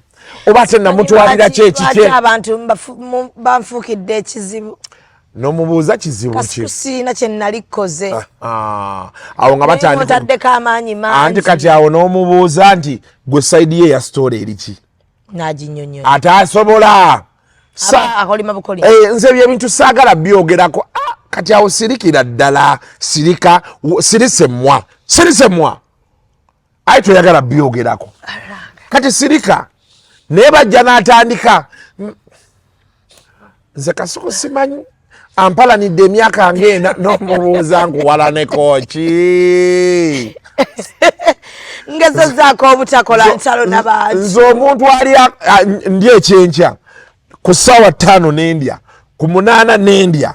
oba ate namutwalira ki Lwaki ekikye. Abantu banfuukidde ekizibu? N'omubuuza kizibu ki? Kasuku siina kye nali kkoze. Ah, awo nga batandika. Otaddeko amaanyi mangi. Anti kati awo n'omubuuza nti gwe side ye ya story eriki? N'aginyonyola. Ate asobola Aba akolima bukolima. Eh, nze ebyo ebintu saagala byogerako. Ah, kati awo sirikira ddala, sirika, sirisemwa sirisemwa, aye toyagala byogerako, kati sirika. Naye bajja n'atandika, nze Kasuku simanyi ampalanidde emyaka ng'ena." N'omubuuza, "Nkuwalaneko ki?" Ngezezaako obutakola ntalo n'abantu. Nze omuntu ali ndi ekyenkya ku ssaawa 5 nendya, ku 8 nendya,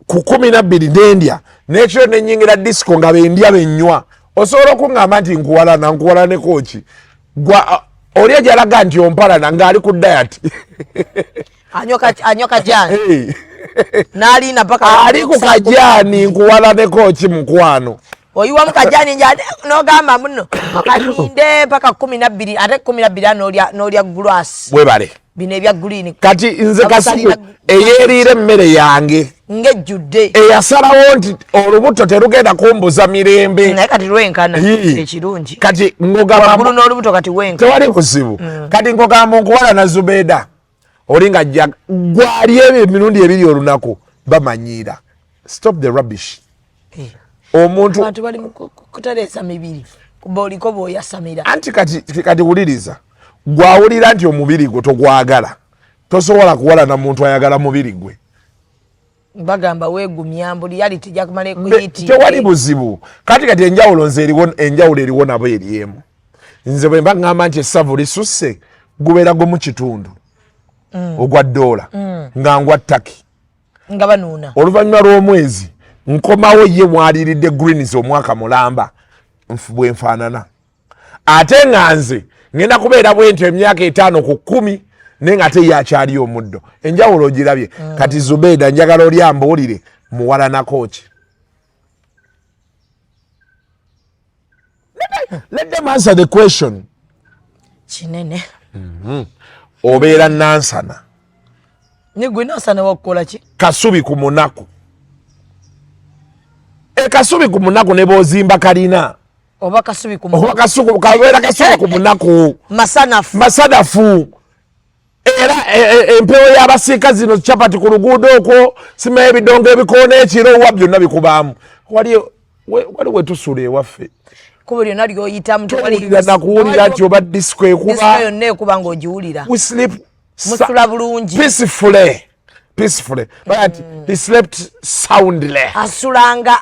ku 12 nendya, n'ekiro nenyingira disco nga bendya benywa. Osobola okuŋŋamba nti nkuwalana? Nkuwalaneko ki? Gwa oli ejalaga nti ompalana ng'ali ku diet. Anywa kajaani. Hey. N'alinda paka Ali ku kajaani, nkuwalaneko ki mukwano? Oyiwamu kajaani nja n'ogamba muno kalinde paka 12, ate 12 n'olya grass. Bwebale. Bino ebya green. Kati nze Kasuku Babusalira- eyeeriira emmere yange ng'ejjudde, eyasalawo nti olubuto terugenda kumbuza mirembe. Naye kati lwenkana. Yii. Ekirungi Kati ngogamba waggulu n'olubuto kati wenkana. Tewali buzibu. Kati nkogamba nkuwala na Zubeeda, oli nga ajja gwali ebyo emirundi ebiri olunaku, bamanyiira. Stop the rubbish. Omuntu Abantu bali mu kutereeza mibiri, kuba oliko bw'oyasamira. Anti kati wuliriza, gwawulira nti omubiri gwe togwagala, tosobola kuwala na muntu ayagala mubiri gwe. Bagamba weegumya mbuli yali tijja kumala ekuyiti. Tewali buzibu. Kati enjawulo nze eriwo, enjawulo eriwo nabo eri emu. Nze bwe mba ŋŋamba nti essavu lisusse, gubeera gumu kitundu ogwa ddoola nga ngwa ttaki. Nga banuuna. Oluvannyuma lw'omwezi nkomawo, ye mwaliiridde greens omwaka mulamba, bwe nfaanana. Ate nga nze ŋŋenda kubeera bwe ntyo emyaka 5 ku 10, naye nga ate ye akyali omuddo. Enjawulo ogirabye? Kati Zubeeda, njagala oli ambuulire, muwalanako ki? Let them answer the question. Kinene. Obeera Nansana. Ne gwe Nansana wakukola ki? Kasubi ku munaku. Ekasubi ku munaku ne bw'ozimba kalina oba kasubi ku oba kasuku kabeera kasubi ku munaku masanafu masanafu era e, e, empewo y'abasiika zino chapati ku luguudo okwo simayo ebidongo ebikoona ekiro wa byonna bikubaamu wali wali wetusula ewaffe kubo lyonna lyoyitamu tewulira nakuwulira nti oba disco ekuba yonna ekuba ng'ogiwulira we sleep musula bulungi peacefully peacefully but he slept soundly asulanga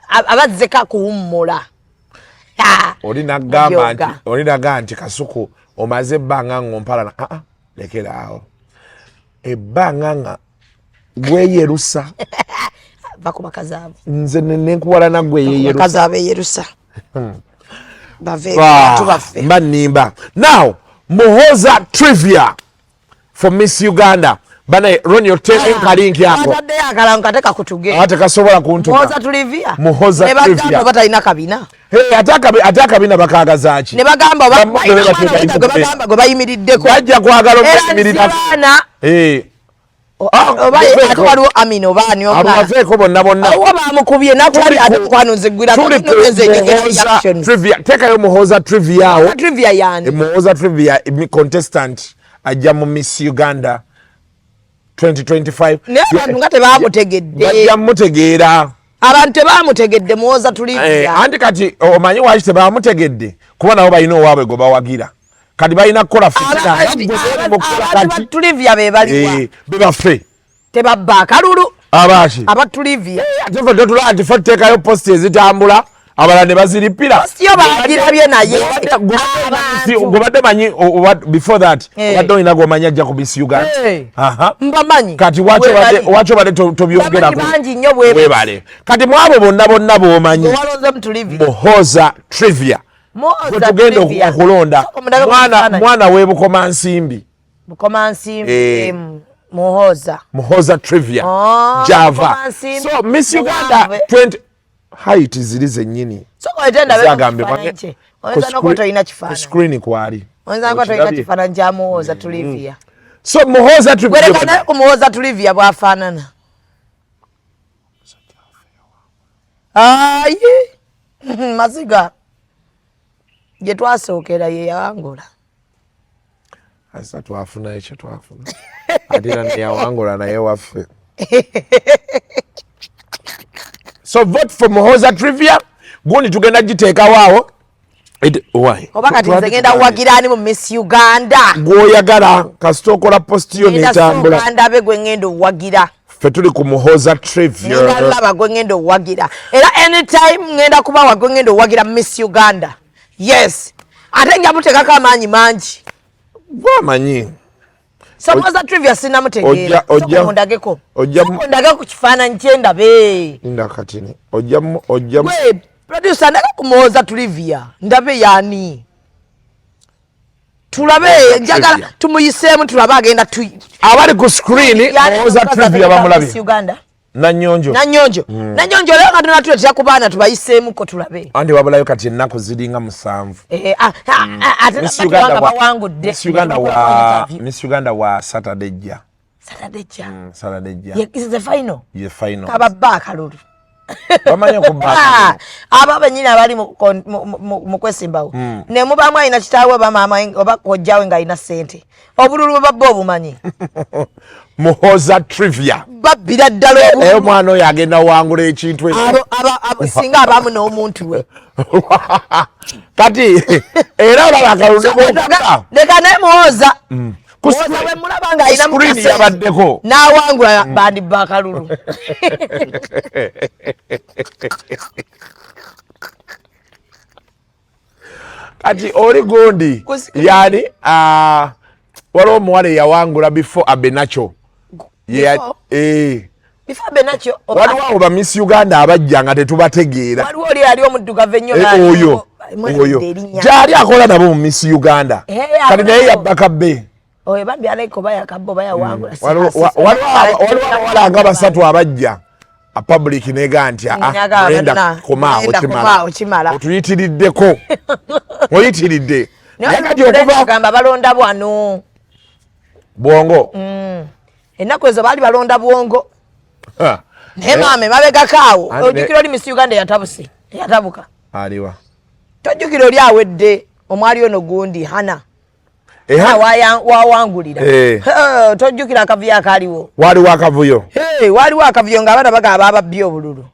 abazzeko akuwummula oli nagamba nti oli naga nti kasuku omaze ebbanga ng'ompalana aa ah, ah, lekera awo ebbanga nga gweyerusa va ku bakazi abo nze nenkuwalana gwe yeyerusa abeyerusa bave bantu baffe mba nnimba now muhoza trivia for miss uganda banaye roni oteeke ah, kalinki ako ataddeyo akalango kate kakutuge ate kasobola kuntuka muhoza trivia muhoza ne bagamba oba talina kabina ate akabina bakagaza ki ne bagamba oba bagamba gwe bayimiriddeko bajja kwagala okuyimirirako Ah, oba ate waliwo amin oba ani abaveeko bonna bonna oba bamukubye nakulabye ate mukwano nze gwira teekayo muhooza trivia awo trivia yani eh, muhooza trivia eh, contestant ajja mu miss uganda 2025 naye abantu nga tebamutegedde bajja mutegeera abantu tebamutegedde muwoza tulivia eh, anti kati omanyi waki tebamutegedde kuba nabo balina owaabwe gwe bawagira kati balina kukola fitinatulivia bebaliwa eh, bebaffe tebabba akalulu abaki abatulivia eh, ate fe tetula nti fe tuteekayo positi ezitambula abalala ne baziripira bagirabye naye gobadde manyi before that eh. obadde olina gwomanyi ajja ku miss uganda mbamanyi kati waki obadde tobyogerako webale kati mwabo bonna bonna bomanyi muhoza trivia tugenda okulonda mwana webukoma nsimbi bukoma nsimbi eh. muhoza muhoza trivia oh, java so miss uganda 20 height ziri zenyini screen kwali so muhoza trivia muhoza trivia bwafanana ayi maziga gye twasookera ye yawangula asa twafuna ekyo twafuna ate era neyawangula naye waffe so vote for muhoza trivia gundi tugenda giteekawo awo oba kati nze ngenda kuwagira ani mu miss uganda gwoyagala kasita okola post yo netambula ndabe gwe ngenda owagira ffe tuli ku muhoza trivia ngenda laba gwe ngenda owagira era anytime ngenda kubawa gwe ngenda owagira miss uganda yes ate nja muteekako amaanyi mangi gwamanyi Samuza trivia sinamutegeera. Ojja ondageko. Ojja ondageko ku kifaananyi kye ndabe. Linda katini. Ojja ojja We producer ndaga ku Muhoza trivia ndabe yani. Tulabe njagala tumuyiseemu tulabe agenda tu abali ku screen Muhoza trivia bamulabye. Uganda. Nanyonjo. Nanyonjo. Mm. Nanyonjo leo kati natuletera ku baana tubayiseemuko tulabe. Andi wabulayo kati ennaku ziringa musanvu. Eh, ah, ah, mm. ah, ate Miss Uganda bawangudde. Miss Uganda wa Miss Uganda wa Saturday jja. Saturday jja. Mm, Saturday jja. Ye is the final. Ye final. Kababba akalulu. Bamanyi okubba akalulu. Abo bennyini abali mu kwesimbawo. Mm. Ne mubaamu alina kitaawe oba maama oba kojjaawe ng'alina ssente. Obululu bwe babba obumanyi. Muhoza trivia babbira ddala naye omwana oyo agenda wangula ekintu singa abamu n'omuntu we kati era olaba akaluleka naye muhoza mm. mulaba nga alina yabaddeko n'awangula mm. bandibba akalulu kati oli gundi yani ah, waliwo omuwala eyawangula before abenacho eh. waliwo abo ba miss uganda abajja nga tetubategeera eh, oyo oyo gyali akola nabo mu miss uganda eh, kati naye yabba kabbe oyo bambi alayika oba yakabba oba yawangula mm. waliwo abawala nga basatu abajja public nega nti ah, ah, enda komaawo kimala otuyitiriddeko oyitiridde naye kati okuvagamba balonda bwano bwongo mm. ennaku ezo baali balonda bwongo Naye maama emabegako awo ojjukira oli Miss Uganda eyatabuse eyatabuka aliwa? Tojjukira oli awedde omwali ono gundi Hana wawangulira? Eh. Tojjukira akavuyo akaliwo? Waliwo akavuyo. Waliwo akavuyo ng'abaana bagamba bababbye obululu,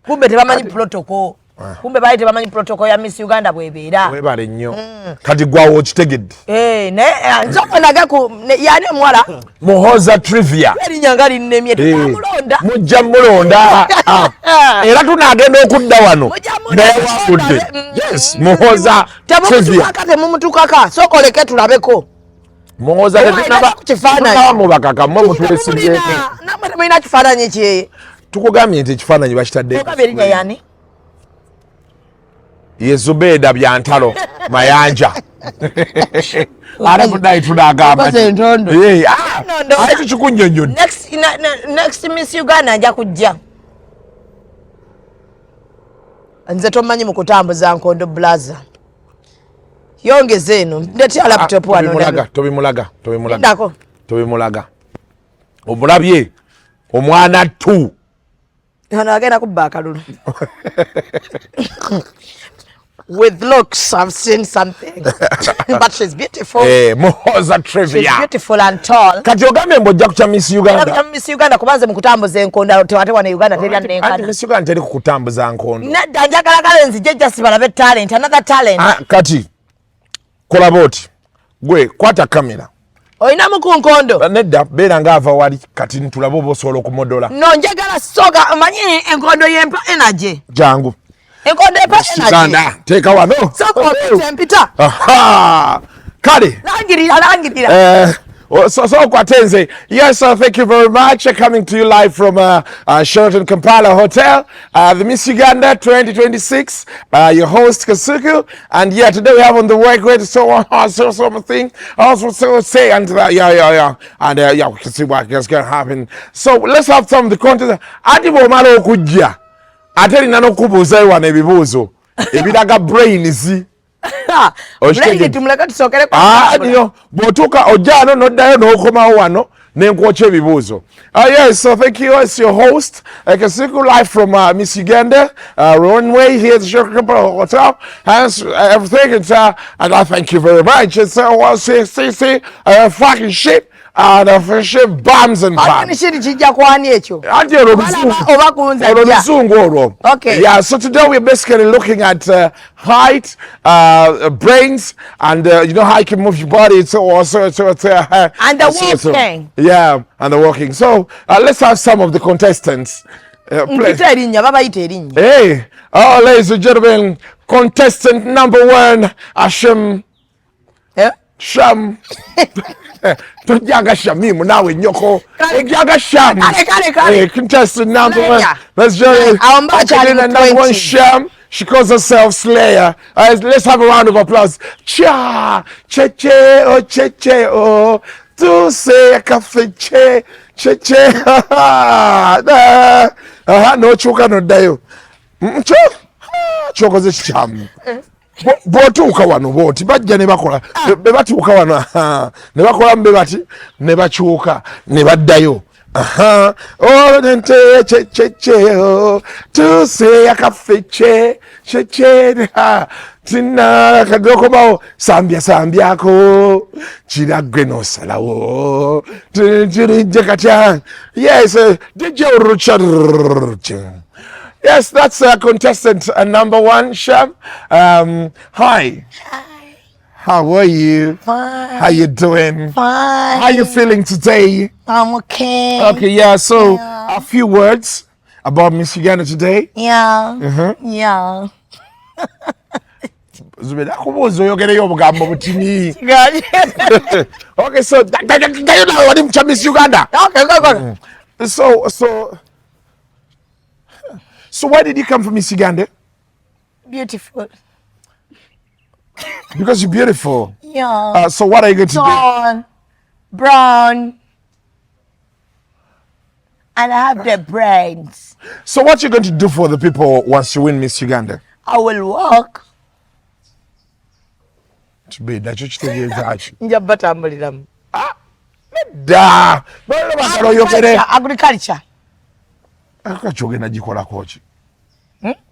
kumbe tebamanyi protocol. Kumbe baali tebamanyi protocol ya Miss Uganda bwebeera. Webale nnyo. Kati gwawo okitegedde. Eh, naye nsooka naga ku yani omuwala Muhoza Trivia. Erinnya nga linnemye. Tunamulonda. Mujja mulonda. Ah. Era tunagenda okudda wano Mujja mulonda. naye wangudde. Yes, Muhoza Trivia. Temumutukaka, temumutukaka, sooka oleke tulabeko. Muhoza. Oba alina ku kifaananyi. Tetunaba mubakaka mmwe mutwesibyeko. Namwe temulina kifaananyi kye? Tukugambye nti ekifaananyi bakitadde. Ogambye erinnya yani? Ye Zubeeda Byantalo Mayanja, ate munaye tunagamba. Okoze entondo. Ah, No, no. ate tukikunnyonnyodde. Next Miss Uganda nja kujja nze. Tomanyi mu kutambuza nkondo, blaza, yongeza eno, ndetya laptop wano. Tobimulaga. Ndabe. Tobimulaga, tobimulaga. Lindako. Tobimulaga. Omulabye omwana tu? Ono agenda kubba akalulu. With looks, I've seen something, but she's beautiful. Eh, Muhoza She's Trivia. beautiful and tall. Kati ogambye mbu ojja kukya Miss Uganda. Miss Uganda kubanze mu kutambuza enkondo, tewate wano e Uganda terya Anti nenkana. Miss Uganda teri kukutambuza nkondo. Nedda, njagala kale nzije just balabe talent, another talent. Ah, kati kola bwoti, gwe kwata kamera. Olinamu ku nkondo? Nedda, beera ngaava wali kati ntulabe oba osobola okumodola. No, njagala soga omanyi enkondo yempa energy. Jangu. Enkondo empa energy. Uganda teeka wano. Sooka opite mpita. Aha. Kale. Langirira, langirira. So Kwatenze, yes, sir, thank you very much. Coming to you live from Sheraton Kampala Hotel, the Miss Uganda 2026. Your host Kasuku, and yeah, today we have on the work rate so on, so so thing, also so say, and yeah, and yeah, we can see what is going to happen. So let's have some of the content. Ati bw'omala okujja, ate nina n'okubuuzayo wano ebibuuzo ebiraga brains. Brain tumuleke tusookere. Ah, niyo bw'otuuka ojja wano n'oddayo n'okomawo wano nenkwokya ebibuuzo. Yes, so thank you. It's your host, Kasuku, live from Miss Uganda runway here at the Sheraton Kampala Hotel and everything. And I thank you very much. It's well, see, see, see, fucking shit and shit bombs and bombs. Shit kijja kwani ekyo? Anti olwo luzungu. Oba kunza. Olwo luzungu olwo. Okay. Yeah, so today we're basically looking at height, brains, and you know how you can move your body. So also, so And the walking. Yeah, and the walking. So let's have some of the contestants. Play. Mpita erinnya, babayita erinnya. Hey, oh, ladies and gentlemen, contestant number one, Ashim. Eh? Sham. Tojjanga Shamimu naawe nnyoko. Ojjanga Sham. Kale, kale, kale. Hey, contestant number one. Slayer. Let's just Awo mba akyali mu number one 20. Sham. She calls herself Slayer. Let's have a round of applause. Cha, che che, oh che che, oh. Tu say cafe che, che che. Aha, n'okyuka n'oddayo. Kyo, kyokoze kikyamu. Bw'otuuka wano bw'oti bajja ne bakola be batuuka wano, aha, ne bakolamu be bati ne bakyuka ne baddayo. Aha. Oh, nte che che che, oh, tuse akaffe che che che, ha, tina kadokomawo sambya sambyako kiraggwe n'osalawo tirijje katya. Yes, DJ Richard. Yes, that's contestant number one, Sham. Hi. Hi. How are you? Fine. How you doing? Fine. How you feeling today? I'm okay. Okay, yeah. So a few words about Miss Uganda today. Yeah. Yeah. Zubeda, akubuuza oyogereyo obugambo butini. Okay, so dayo nawe wali mukya Miss Uganda. Okay, go, go. So why did you come for Miss Uganda? Beautiful. Because you're beautiful. Yeah. So what are you going to do? Tall, brown, and I have the brains. So what you going to do for the people once you win Miss Uganda? I will walk. Kibeda kyo kitegeeza ki? Nja batambuliramu. Dda, balina bagala oyogere. Agriculture. Kati ogenda gikolako ki?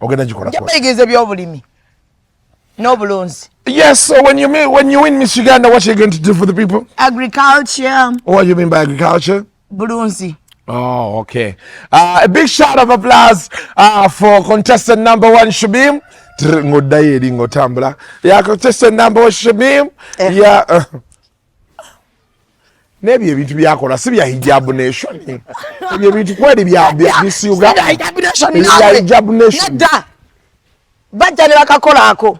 Ogenda gikolako ki? Njabayigiriza ebyobulimi n'obulunzi. Yes, so when you win Miss Uganda, what are you going to do for the people? Agriculture. What do you mean by agriculture? Bulunzi. Oh, okay. A big shout of applause for contestant number one, Shamim. Ng'oddayo eri ng'otambula. Yeah, contestant number one, Shamim. Eh. Yeah. N'ebyo ebintu byakola si bya Hijab Nation. Ebyo ebintu kweri bya Miss Uganda. Hijab Nation. Bya Hijab Nation. Nedda. Bajja ne bakakolaako.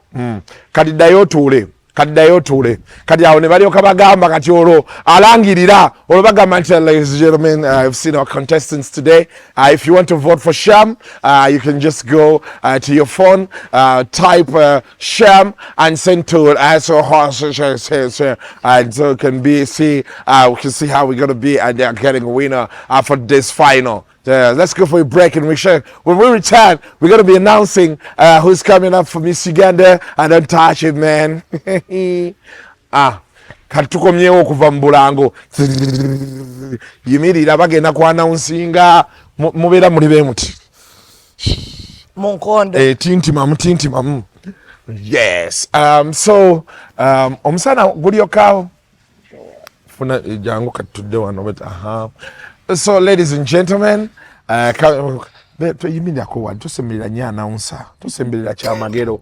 Kati ddayo otuule. Kati ddayo otuule. Kati awo ne balyoka bagamba, kati olwo alangirira, olwo bagamba nti, "Ladies and gentlemen, I've seen our contestants today. If you want to vote for Sham, you can just go to your phone, type Sham and send to and so can be see we can see how we're gonna be and getting a winner for this final. Let's go for a break, and when we return, we're going to be announcing who's coming up for Miss Uganda. And don't touch it, man." Ah, kati tukomyewo okuva mu bulango. Yimirira, bagenda ku announcinga, mubeera muli be muti. Mu nkondo. Eh, tintimamu tintimamu. Yes. So omusana gulyokawo. Funa jangu kati tudde wano, but aha. So ladies and gentlemen, toyimirirako wano, tosemberera nnyo announcer, tosemberera Kyamagero.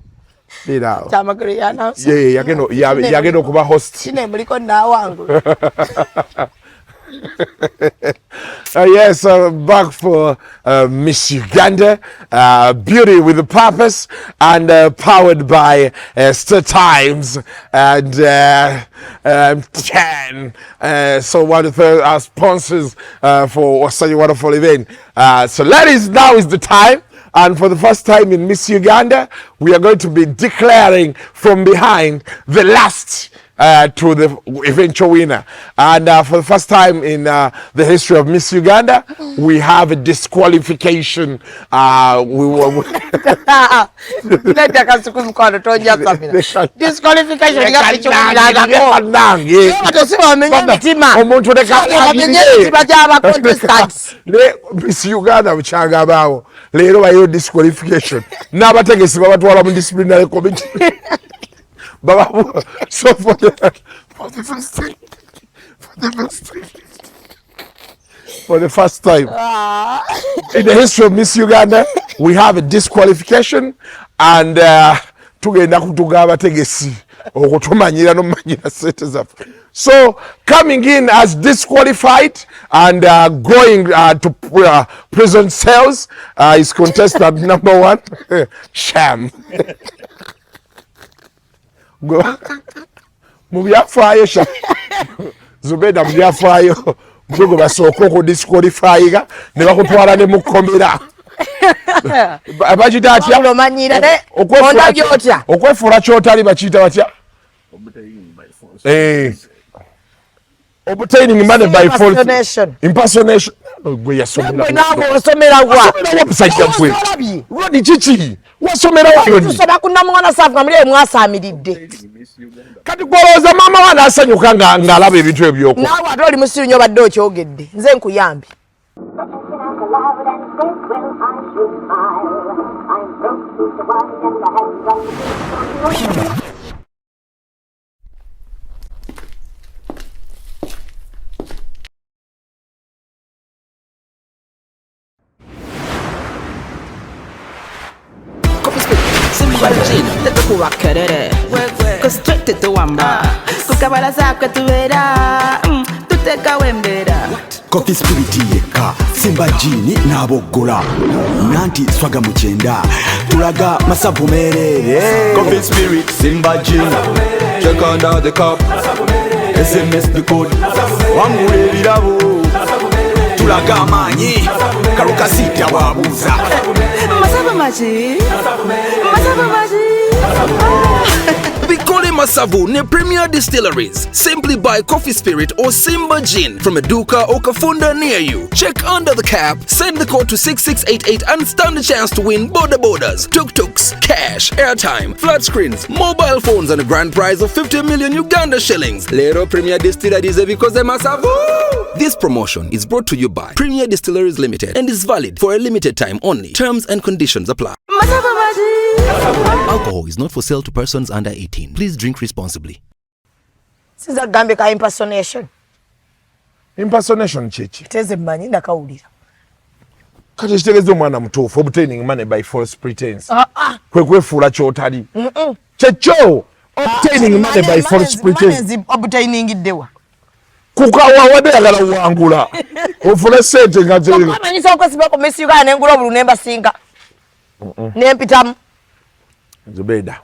Beera awo. Kyamagero y'announcer. Ye yagenda okuba host. Kine muliko naawangula. Yes, back for Miss Uganda, Beauty with a Purpose, and powered by Star Times and 10. So one of our sponsors for such a wonderful event. So ladies, now is the time. And for the first time in Miss Uganda, we are going to be declaring from behind the last to the eventual winner. And for the first time in the history of Miss Uganda, we have a disqualification. We were Nedda Kasuku, mukwano, tonjasamira. Disqualification nga sikiwulirangako. Bannange. Tosiba bamenye emitima. Omuntu leka Bamenye emitima gy'aba contestants. Ne Miss Uganda bukyanga abaawo leero bayo disqualification, n'abategesi babatwala mu disciplinary committee. So for the first time in the history of Miss Uganda, we have a disqualification, and tugenda kutuga abategesi okutumanyira nomanyira sente zaffe. So coming in as disqualified and going to prison cells is contestant number one, Sham. Mu byafaayo, Sham Zubeda, mu byafaayo gwe gwe basooka okudisqualifyinga ne bakutwala ne mukomera. Bakiyita atya? Omanyira ne ondabye otya? Okwefuula kyotali bakiyita batya? Obtaining money by false Impersonation. Impersonation. Gwe yasomera. Gwe naawe osomera wa? Wasomerawa, musajja gwe? Olabye. Rodi kiki? Wasomerawa, Rodi? Tusoma ku Namuŋŋoona Saafu nga muli emwasaamiridde. Kati gwolowooza maama we anaasanyuka ng'alaba ebintu ebyoko? Naawe ate oli musiru nnyo, obadde okyogedde, nze nkuyambye. Loud and said, well, I should smile. I'm broke to the one and I haven't done. Tetukuba kerere ko straight tetuwamba kukabalaza kwe tubeera, tuteekawo embeera. Coffee Spirit yekka, Simba Gin n'aboggola nanti swaga mu kyenda tulaga masavu mereere. Coffee Spirit, Simba Gin. Check under the cup. SMS the code. Wangula ebirabo, tulaga amaanyi kalukasiita wabuuza. Masavu maki, masavu maki. Ah. Bikole Masavu ne Premier Distilleries. Simply buy coffee spirit or Simba gin from a duka or kafunda near you. Check under the cap, send the code to 6688 and stand a chance to win border borders, tuk-tuks, cash, airtime, flat screens, mobile phones and a grand prize of 50 million Uganda shillings. Lero Premier Distilleries because Masavu. This promotion is brought to you by Premier Distilleries Limited and is valid for a limited time only. Terms and conditions apply. Alcohol is not for sale to persons under 18. Please drink responsibly. Sinza kugambye ka impersonation. Impersonation kyeki? Teze mmanyi ndakawulira. Kati ekitegeeza omwana mutuufu, obtaining money by false pretense. Ah, ah. Kwe kwefuula ky'otali. Kyekyo, obtaining money by false pretense. Obtainingiddewa? Kukawa wadde yagala wangula ofune sente nga Amanyisa okwesiba ku Miss Uganda nengula obulu nembasinga nempitamu. Zubeda,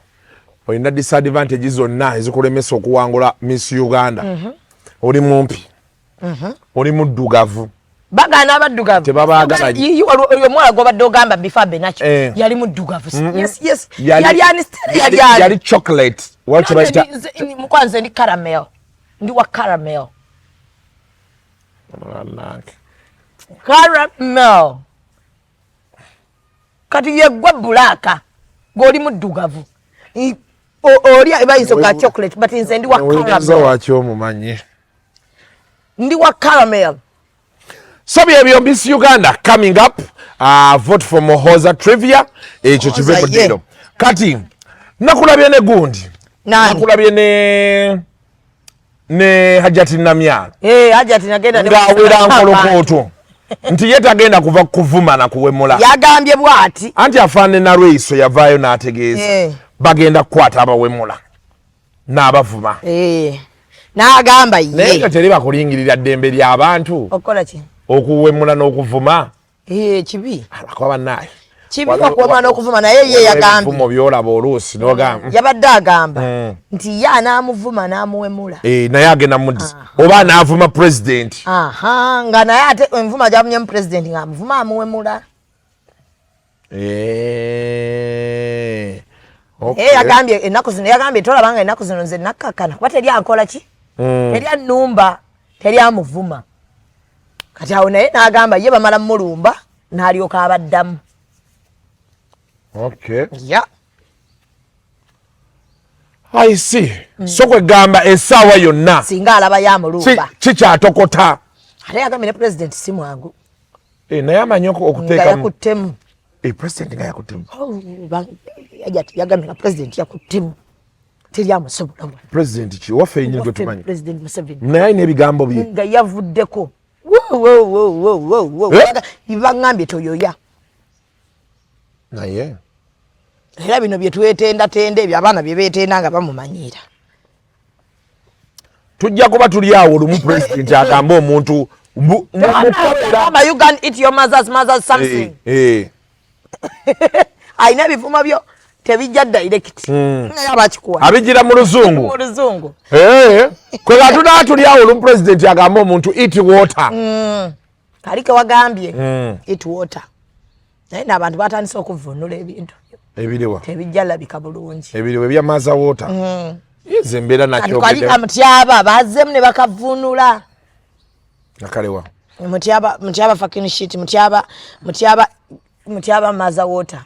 olina disadvantage zonna ezikulemesa okuwangula Miss Uganda. Oli mumpi, oli muddugavu. Bagaana abaddugavu. Tebabaagala. Yiyi, waliwo oyo omuwala gwobadde ogamba bifa benakyo. Eh. Yali muddugavu. Yes, yali ani? Stella yali ani? Yali chocolate wakyo bayita. Mukwanze ndi caramel, ndi wa caramel. Caramel. Kati yeggwa black, ng'oli muddugavu. Oli bayinza oga chocolate, but nze ndi wa Weebuuza caramel. Waki omumanyi? Ndi wa caramel. So byebyo, Miss Uganda coming up. Vote for Mohoza Trivia, ekyo kive mu ye. ddiiro. Kati nakulabye ne gundi. Nani? Nakulabye ne Hajati Namyalo. Eh, Hajati nagenda Ng'awera nkolokooto nti ye tagenda kuva kuvuma na kuwemula. Yagambye bw'ati. Anti afaane Nalweiso yavaayo n'ategeeza bagenda kukwata abawemula n'abavuma. Eh. N'agamba Naye ye nga teri bakulingirira ddembe ly'abantu Okukola ki? okuwemula n'okuvuma. Eh, kibi. Abakuba bannaaye. Kibi okuwemula n'okuvuma, naye ye yagambye Ebivumo byolaba oluusi n'ogamba yabadde agamba nti ye anaamuvuma n'amuwemula. Eh, naye agenda muddiza oba anaavuma pulezidenti. Aha, nga naye ate envuma gyavumyemu pulezidenti ng'amuvuma amuwemula. Eh, okay. Naye yagambye ennaku zino, yagambye tolabanga ennaku zino nze nakkakkana kuba teri ankola ki, teri annumba, teri amuvuma. Kati awo naye n'agamba ye bamala mumulumba n'alyoka abaddamu. Ya. I see. So kwegamba essaawa yonna singa alaba yamulumba kikyatokota. Ate yagambye ne pulezidenti si mwangu. Eh, naye amanyi Nga okuteekamu yakuttemu. Eh, president nga yakuttemu. Oh, yagambye nga pulezidenti yakuttemu, teri amusobola. President ki waffe yenyini gwe tumanyi? President Museveni. Naye alina ebigambo bye. Nga yavuddeko. Wo, wo, wo, wo, wo, wo. Eh? Baŋŋambye toyoya. Naye Era bino bye twetendatenda ebyo abaana bye beetenda nga bamumanyiira. Tujja kuba tuli awo olumu president agambe omuntu Gamba, "You can eat your mother's mother's something." Eh, eh. Alina ebivumo byo tebijja direct, naye abakikuwa Abigira mu luzungu. Mu luzungu. Eh, kwega tunaa tuli awo olumu president agambe omuntu, "Eat water." Kali kewagambye eat water, naye n'abantu batandise okuvunula ebintu. Ebiriwa? Tebijja labika bulungi. Ebiriwa ebya mother water? Nze mbeera Kati kali nakyogedde. kamutyaba bazzemu ne bakavunula. Nakalewa. Mutyaba, mutyaba fucking shit, mutyaba, mutyaba, mutyaba mother water.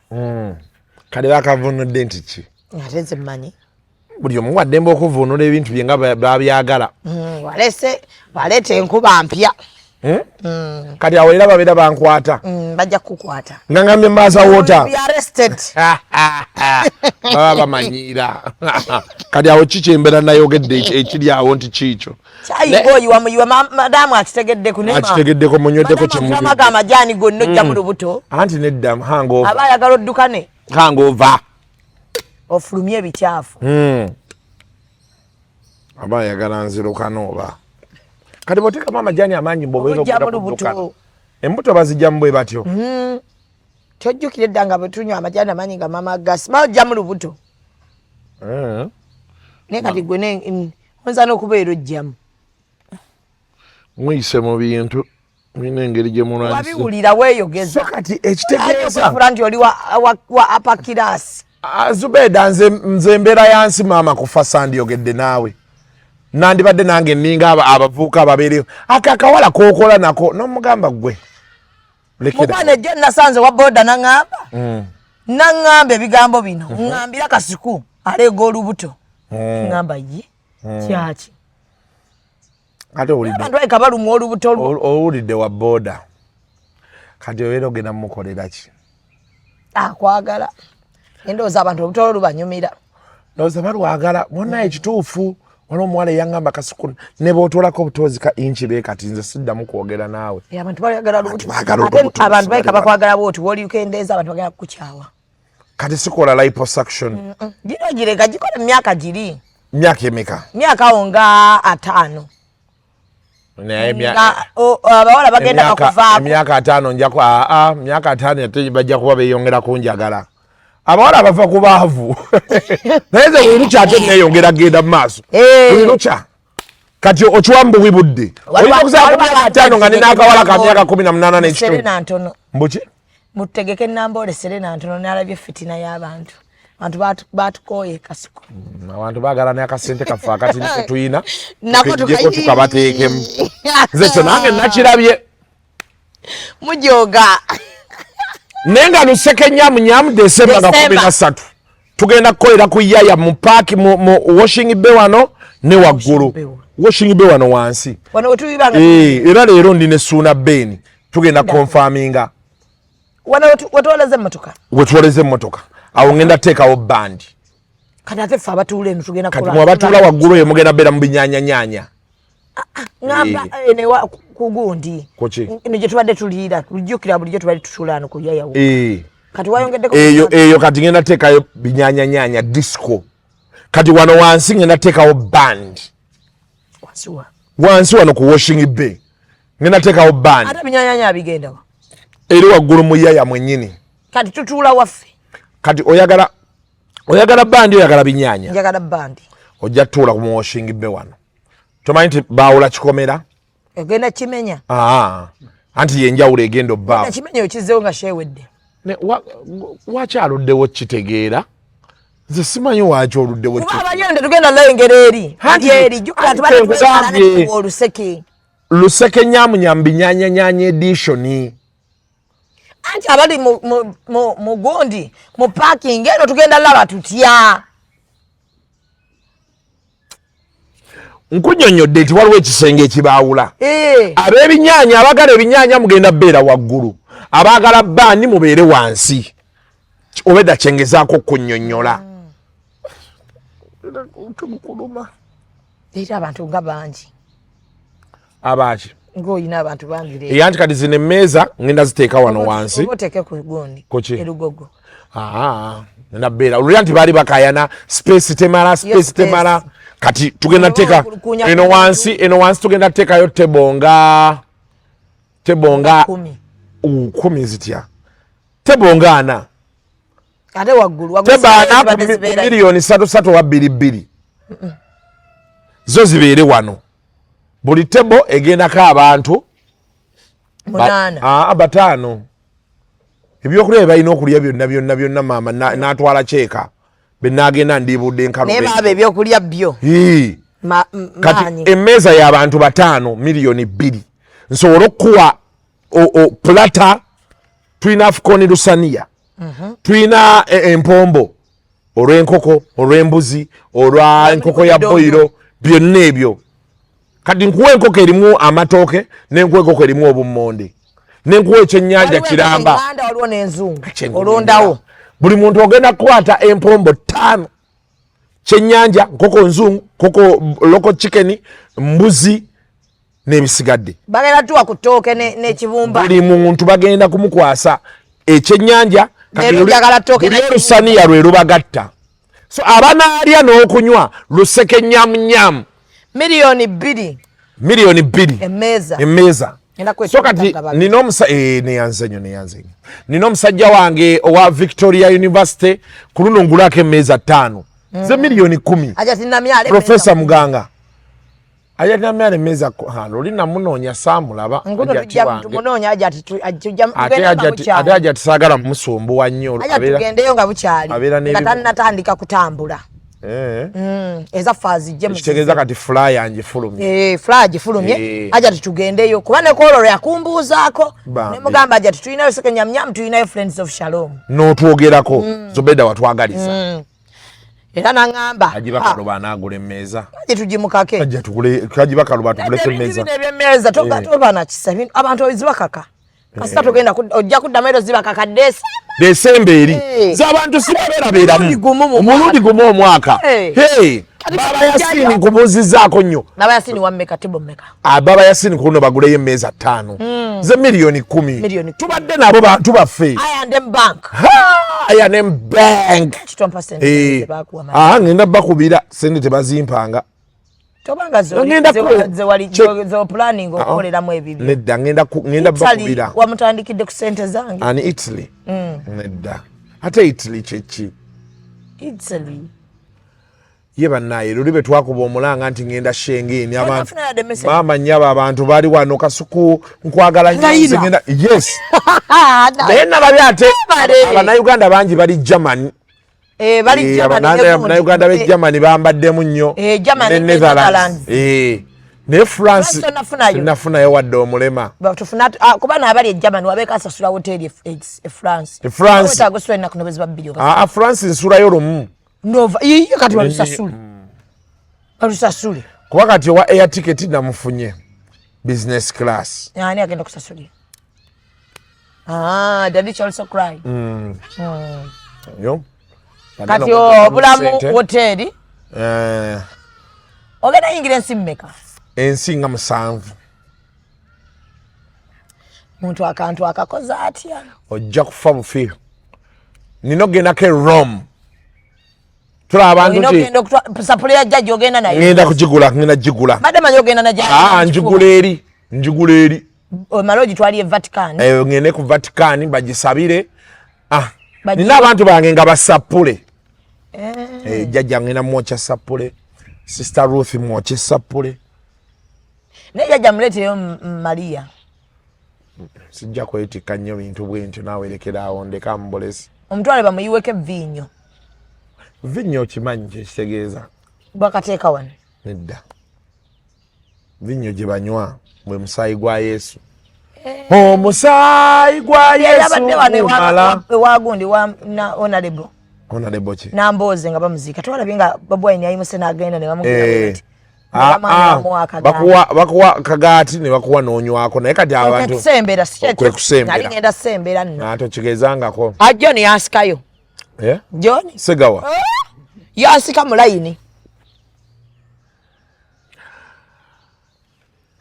Kale bakavunudde nti ki? Ate nze mmanyi. Buli omu waddembe okuvunula ebintu bye nga babyagala. Walese waleeta enkuba mpya. Hmm? Kati awo era babeera bankwata. Bajja kukukwata. Nga ngambye mother water. Be arrested. Baba bamanyiira. Kati awo ki kyembeera nayogedde ekiri awo nti kiikyo? Kyayi oyiwa muyiwa, madamu akitegeddeko naye Akitegeddeko, munyweddeko. Madamu Kyemunywe. aga amajaani gonna ojja mu lubuto. Anti nedda, hangover. Aba ayagala oddukane. Hangover. Ofulumye ebikyafu. Aba ayagala nzirukana oba kati bw'oteekamu amajaani amangi mbw'obeera Ojja mu ogenda lubuto. kuddukana. Embuto bazijjamu bwe batyo. Tojjukira edda nga bwe tunywa amajaani amangi nga mama gasi ma ojja mu lubuto? Naye kati gwe oyinza n'okubeera ojjamu. Muyise mu bintu mulina engeri gye mulwanyisa. Wabiwulira weeyogeza. So kati ekitegeeza Okufula nti oli wa upper class. Ah, Zubeda, nze embeera yansi maama kufa sandyogedde naawe, nandibadde nange ninga abavubuka ababeereyo ako akawala kokola nako nomugamba gwe. Mukwana ejjo nasanze wa boda naŋŋamba naŋŋamba ebigambo bino, ŋŋambira Kasuku aleega olubuto. Ŋŋamba ye kyaki? Ate owulidde abantu baleka balumwa olubuto lwo. Owulidde wa boda, kati obeera ogenda mumukolera ki? Akwagala. Endowooza abantu olubuto lwo lubanyumira. Ndowooza balwagala bonna. Ekituufu, waliwo omuwala eyaŋŋamba, "Kasuku, ne bw'otoolako obutozi ka inchi bee kati, nze siddamu kwogera naawe." Eh, abantu bayagala olubuto. Baagala Ate olubuto, abantu baleka lusigale. bakwagala bwoti, wolikendeeza abantu bagenda kukukyawa. Kati sikola liposuction? Gino gireka, gikola mu myaka giri. Myaka emeka? Myaka awo nga 50. Naye nga abawala bagenda bakuvaako. Emyaka 50 njaku aa myaka 50 ate bajja kuba beeyongera kunjagala. Abawala bava ku baavu, naye nze buli lukya ate neeyongera genda mu maaso. Eh. Buli lukya. Kati okiwa mu bubi budde, oyinza okuzaako Waliwo myaka abantu 50 nga nina akawala ka myaka 18 n'ekitundu. Serena ntono. Mbuki? Mutegeke Namboole serena ntono, nalabye fitina y'abantu. Abantu batukooye, Kasuku. Abantu baagala n'akasente kaffe akatini ketuyina Nako tukeggyeko tukabateekemu. Nze kyo nange nakirabye. Mujoga. Naye nga luseke nyamunyamu, Desemba nga 13 tugenda kukolera ku Yaya mu paaki mu washing bay wano ne waggulu washing bay wano wansi. Wano wetuyibanga. Eh, era leero ndi ne Suuna Ben, tugenda confirminga. Wano wetwoleza emmotoka. Wetwoleza emmotoka awo, ngenda teekawo band. Kati ate ffe abatuula eno tugenda Kati mwe abatuula waggulu eyo mugenda beera mu binyanyanyanya. Ŋamba enewa ku gundi. Kuki? Eno gye tubadde tuliira, lujjukira bulijjo tubadde tutuula wano ku Yayawo. Eh. Kati wayongeddeko. Eyo kati ngenda teekayo binyanyanyanya, disco. Kati wano wansi ngenda teekawo band. Wansi wa? Wansi wano ku washing bay ngenda teekawo band. Ate binyanyanya bigendawa? Eri waggulu mu Yaya mwennyini. Kati tutuula waffe. Kati oyagala band, oyagala binyanya? Njagala band. Ojja tuula ku washing bay wano. Tomanyi nti baawula kikomera? Ogenda kimenya. Aa, anti yenjawulo egenda obbaawo. Kimenya okizzeewo nga kyewedde. Waki aluddewo kitegeera? Nze simanyi waki oluddewo. Kuba abanyendo tugenda lengera eri Anti- eri, jjukira anti tubadde nkugambye. twekala oluseke. Luseke nyamunyamu binyanyanyanya edition. Anti abali mu gundi mu parking eno tugenda laba tutya? Nkunyonyodde nti waliwo ekisenge ekibaawula. Eh. Ab'ebinyaanya, abagala ebinyaanya mugenda beera waggulu, abaagala band mubeere wansi. Obedda kyengezaako okunyonyola. Tumukuluma. Leero abantu nga bangi. Abaaki? Ng'olina abantu bangi leero. Eya, nti kati zino emmeeza ngenda ziteeka wano wansi. Oba oteeke ku gundi. Kuki? Erugogo. Aa, ngenda beera olulya nti baali bakayana space temala, space space. temala. Kati tugenda teeka Okulukunya eno ku wansi, eno wansi tugenda teekayo table nga table nga 10. 10 zitya? Table nga 40. Ate waggulu Table 40 zibadde ku zibeerayo. Miliyoni 3 3 oba 2 2 zo zibeere wano. Buli table egendako abantu 8. Aa, 5. Ebyokulya bye balina okulya byonna byonna byonna, maama n'atwala kyeka benagenda ndibudde enkalu. Naye baaba ebyokulya byo Hii. Kati maanyi. Emmeeza y'abantu 5 miliyoni 2, nsobole okukuwa platter. Tulina afcon lusaniya, tulina empombo olw'enkoko, olw'embuzi, olwa enkoko ya boyiro, byonna ebyo. Kati nkuwa enkoko erimu amatooke, nenkuwa enkoko erimu obummonde, nenkuwa ekyennyanja Waliwo kiramba. Enganda, waliwo n'enzungu. Kyengu Olondawo. Buli muntu ogenda kukwata empombo 5, kyennyanja, nkoko nzungu, nkoko local chicken, mbuzi n'ebisigadde. Bagenda tuwa ku ttooke n'ekibumba. Buli muntu bagenda kumukwasa ekyennyanja. Kati Leero njagala ttooke luli n'ekibumba. Olusaniya lwe lubagatta, so abanaalya n'okunywa luseke nyamunyamu. Miliyoni 2. Miliyoni 2. Emmeeza. Emmeeza. Ngenda So kati kwetaaga. nina omusa neyanze nnyo, neyanze nnyo. Nina omusajja wange owa Victoria University, ku luno ngulako emmeeza 5 ze miliyoni 10. Aja tinamyale. Profesa Muganga. Hajati Namyalo emmeeza luli namunoonya saamulaba. Ate Hajati saagala musumbuwa nnyo. Tugendeyo nga bukyali nga tannatandika kutambula. Eh. Ezaffe azijje. Kitegeeza kati flyer ngifulumye. Eh, flyer gifulumye. Hajati tugendeyo kuba ne kwolwo yakumbuuzaako ne mugamba Hajati tulinayo seke nyamnyamu, tulinayo Friends of Shalom. N'otwogerako Zubeda watwagaliza. Era naŋŋamba Haji Bakaluba anaagula emmeeza. Haji tugimukake. Haji tugule Haji Bakaluba tuguleko emmeeza. Ebintu ebyemmeeza toba na kisa, abantu zibakaka kasita togenda ojja kuddamu ero zibakaka Desemba eri z'abantu sibabeerabeeramu omulundi gumu omwaka. Baba Yasini nkubuuzizzaako nnyo. Baba Yasini wa mmeka tebo mmeka? Baba Yasini ku luno baguleyo emmeeza 5 ze miliyoni 10. Tubadde nabo bantu baffe. I&M Bank. I&M Bank. Ngenda bakubira sente tebazimpanga. Tobanga zewali okukoleramu ebibyo. Nedda ngenda bakubira. Wamutandikidde ku sente zange. Ani Italy? Nedda. Ate Italy kyeki? Italy. Ye bannaye luli bwe twakuba omulanga nti ngenda Schengen abantu maama nnyabo abantu bali wano Kasuku nkwagala nnyo ngenda yes. Naye nalabye ate Abannayuganda bangi bali Germany. Bali Germany. Abannayuganda b'e Germany bambaddemu nnyo ne Netherlands. Naye France nafunayo wadde omulema. Kuba n'abali e Germany wabeeko asasula woteeri e France. E France. Wetaaga osula ennaku ne bwe ziba bbiri oba France nsulayo lumu. Ndova iye kati balusasule. Balusasule. Kuba kati owa air ticket namufunye business class. Ani agenda kusasulira? Daddy also cry. Yo. Kati obulamu hoteli. Ogenda yingira ensi mmeka? Ensi nga 7. Muntu akantu akakoza atya? Ojja kufa bufi. Nino gendako e Rome. Tulaba abantu nti sapule ya jjajja ogenda nayo. Ngenda kugigula, ngenda gigula. Mbadde manyi ogenda na jjajja. Njigula eri, njigula eri. Omala ogitwala e Vatican. Ngende ku Vatican bagisabire. Nina abantu bange nga basapule. Jjajja ngenda mwokya sapule. Sister Ruth mwokye sapule. Naye jjajja muleeteyo Maria. Sijja kwetikka nnyo bintu bwentyo naawerekeraawo ndeka mbulesi. Omutwale bamuyiweko evviinyo. Vinnyo okimanyi kyekitegeeza? Bakateeka wano. Nedda. Vinnyo gye banywa bwe musaayi gwa Yesu. Omusaayi gwa Yesu gumala. Ewagundi wa Honorable. Honorable ki? Nambooze nga bamuziika. Twalabye nga Bobi Wine yayimuse n'agenda ne bamugenda bati. Bakuwa kagaati ne bakuwa n'onywako naye kati abantu kusembera kwe kusembera. Nali ngenda sembera nno. Ate okigezangako. John yansikayo. John Segawa. Yansika mu layini.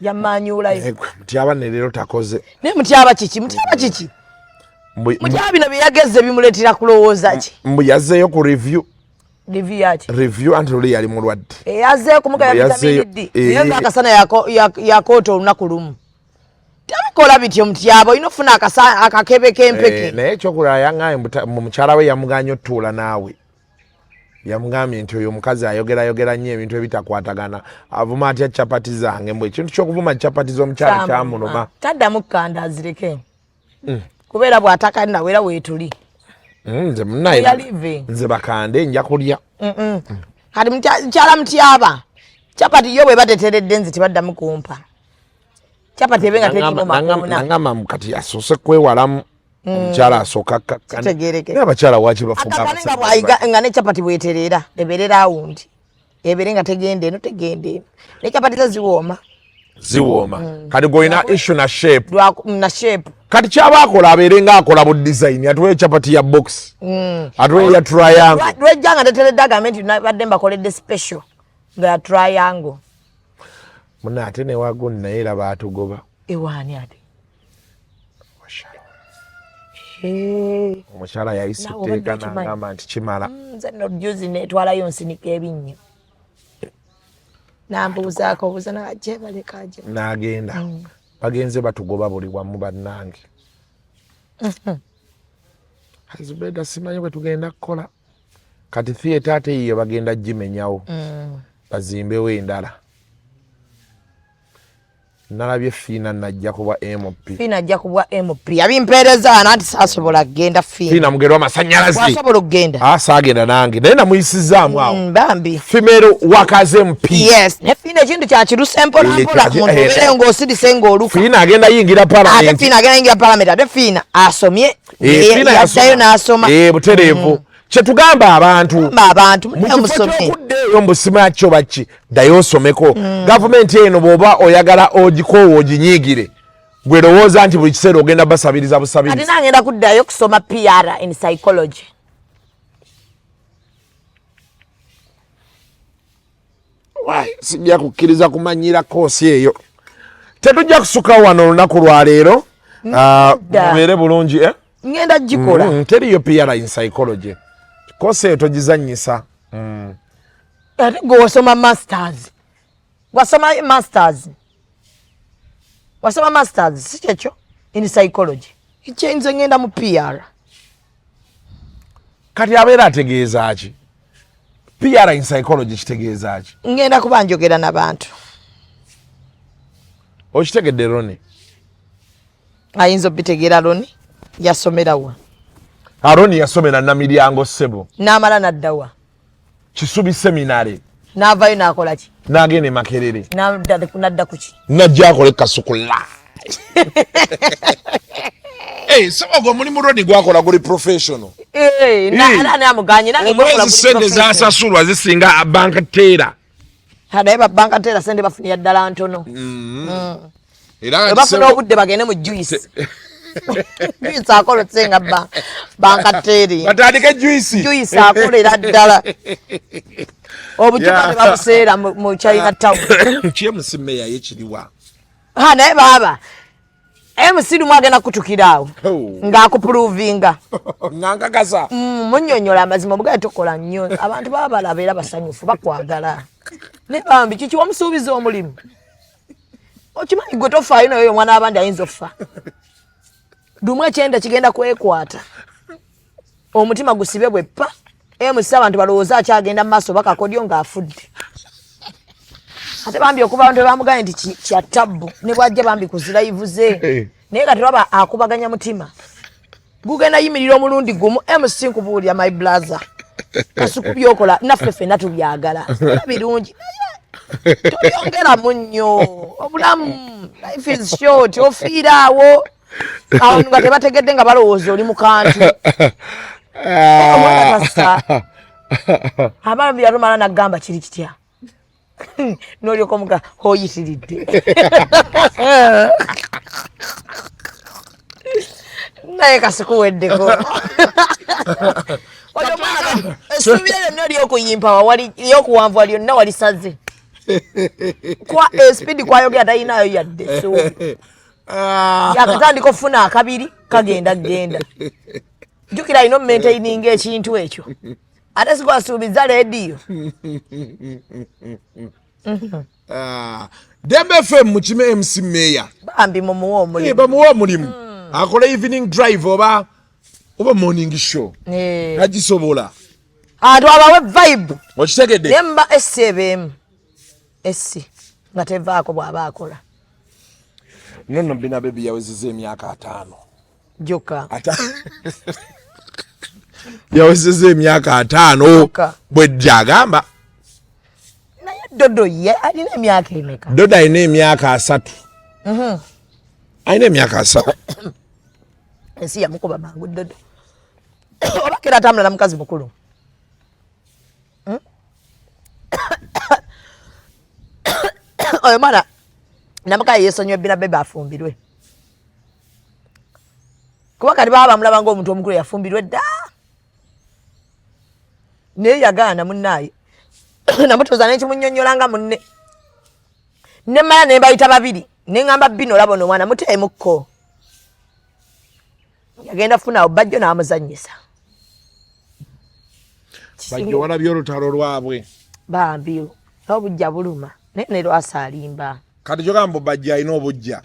Yamanyulayo. Mutyaba ne leero takoze. Naye Mutyaba kiki? Mutyaba kiki? Mutyaba bino bye yageze bimuleetera kulowooza ki? Mbu yazzeeyo ku review. Review yaki? Review anti luli yali mulwadde. Yazzeeyo kumugaba vitamini D. Naye ng'akasana yakoota olunaku lumu. Tabikola bityo Mutyaba, olina okufuna akakebe k'empeke. Naye ekyokulala yaŋŋambye mbu mukyala we yamugaanye otuula naawe. Yamugambye nti oyo omukazi ayogerayogera nnyo ebintu ebitakwatagana. Avuma atya chapati zange mbu ekintu ky'okuvuma chapati z'omukyala kyamuluma. Taddamu kukanda azireke. Kubeera bw'ataka nawe era weetuli. Nze munnaye nze bakande nja kulya. Kati mukyala Mutyaba chapati yo bw'eba teteredde nze tebaddamu kumpa. Chapati ebe nga teriimu makoona. Nangamba kati asoose kwewalamu. Omukyala asooka akkakkana. Naye abakyala waaki bafuga abasajja? Nga ne chapati bw'etereera ebeere rawundi. Ebeere nga tegenda eno tegenda eno. Ne chapati zo ziwooma. Ziwooma. Kati gw'olina issue na shape. Na shape. Kati kyaba akola abeere ng'akola bu design atuwe chapati ya box. Atuwe ya triangle. Lwejja nga teteredde agambe nti nabadde mbakoledde special nga ya triangle. Munna ate ne wagundi naye era baatugoba. Ewaani ate? Omukyala yayisa etteeka n'agamba nti kimala. Nze nno juzi neetwalayo nsinika ebinnyo. Nambuuzaako obuuza najebaleka aje. N'agenda. Bagenze batugoba buli wamu bannange. Zubeda simanyi bwe tugenda kukola. Kati theatre ate yiyo bagenda gimenyawo. Bazimbewo endala. Nalabye Fiina najja kubwa MP. Fiina ajja kubwa MP. Yabimpeereza anti saasobola kugenda Fiina. Fiina mugerwa amasannyalaze. Wasobola okugenda? Ah, saagenda nange naye namuyisizaamu awo. Bambi. Female workers MP. Yes. Ne Fiina ekintu kyakirusa mpola Eh, mpola muntu obeere ng'osirise ng'oluka. Fiina agenda yingira parliament. Ate Fiina agenda yingira parliament ate Fiina asomye. Fiina yaddayo n'asoma. Butereevu. Kyetugamba abantu abantu mukifo kyokudda eyo mbusima kyo baki ddayo osomeko. Gavumenti eno bw'oba oyagala ogikoowa oginyiigire gwe lowooza nti buli kiseera ogenda basabiriza busabiriza. Ate nangenda kuddayo kusoma PR in psychology. Sijja kukkiriza kumanyira koosi eyo. Tetujja kusuka wano olunaku lwaleero. Mubeere bulungi eh? Ngenda gikola. Teriyo PR in psychology. Koosi eyo togizannyisa. Ate gwe wasoma masters. Wasoma masters. Wasoma masters si kyekyo in psychology. Nze ngenda mu PR. Kati abeera ategeeza ki? PR in psychology kitegeeza ki? Ngenda kuba njogera n'abantu. Okitegedde Roni? Ayinza obitegeera Roni? Yasomera wa? Roni yasomera Namiryango ssebo. N'amala n'adda wa? Kisubi Seminary. N'avaayo n'akola ki? N'agenda e Makerere. N'adda ku ki? N'ajja akole Kasuku live. Sebo gwe omulimu Roni gwakola guli professional. Omwezi sente zasasulwa zisinga bank teller. Naye ba bank teller sente bafunira ddala ntono. Era bafuna obudde bagende mu juice. Juice akola senga bank teller. Batandike juice. Juice akolera ddala. Obucupa tebabuseera mu China town. KMC meya ye kiriwa. Naye baaba MC lumu agenda kutukira awo ng'akupuruvinga. Ng'ankakasa. Munnyonnyola amazima omugaye tokola nnyo. Abantu baba balaba era basanyufu bakwagala. Ne bambi kiki wamusuubiza omulimu? Okimanyi gwe tofaayo naye omwana w'abandi ayinza okufa. Lumu ekyenda kigenda kwekwata. Omutima gusibe bwe ppa. MC abantu balowooza akyagenda mu maaso bakakodyo ng'afudde. Ate bambi okuva abantu bamugambye nti kya tabbu ne bw'ajja bambi ku zirayivu ze. Naye kati lwaba akubaganya mutima. Gugenda yimirira omulundi gumu MC nkubuulira my brother. Kasuku by'okola naffe ffenna tubyagala. Era birungi. Tobyongeramu nnyo. Obulamu life is short ofiira awo. Abantu nga tebategedde nga balowooza oli mu kantu. Omwana tassa. Abaana yalumala n'agamba kiri kitya. N'olyoka omuga oyitiridde. Naye kasikuweddeko. Oyo omwana essuubi lye lyonna ery'okuyimpa wali ery'okuwanvuwa lyonna walisaze. Kwa speed kwayogera talinayo yadde essuubi. Yakatandika okufuna akabiri kagenda genda. Jjukira alina omumaintaininga ekintu ekyo. Ate sigwasuubiza leediyo. Dembe FM mukime MC Mayor. Bambi mumuwe omulimu. Bamuwe omulimu. Akola evening drive oba morning show. Agisobola. Abantu abawe vibe. Okitegedde? Naye mba SC ebeemu. SC nga tevaako bw'aba akola. Nno Bina Baby yawezezza emyaka 5. Joka. Yawezezza emyaka 5 bwe gyagamba. Naye Dodo ye alina emyaka emeka? Dodo alina emyaka 3. Alina emyaka 3. Ensi yamukuba mangu Dodo. Oba kera atambula na mukazi mukulu. Oyo mwana namukaye yeesonyiwa Bina Baby afumbirwe. Kuba kati baba bamulaba ng'omuntu omukulu yafumbirwe dda. Naye yagaana munnaaye. Namutuuza n'ekimunnyonnyola nga munne. Ne mmala ne mbayita babiri. Ne ŋŋamba bino olaba ono omwana muteemukko. Yagenda kufuna Bajjo n'amuzannyisa. Bajjo walabye olutalo lwabwe. Bambi obujja buluma naye ne lwasa alimba. Kati kyogamba Bajjo alina obujja.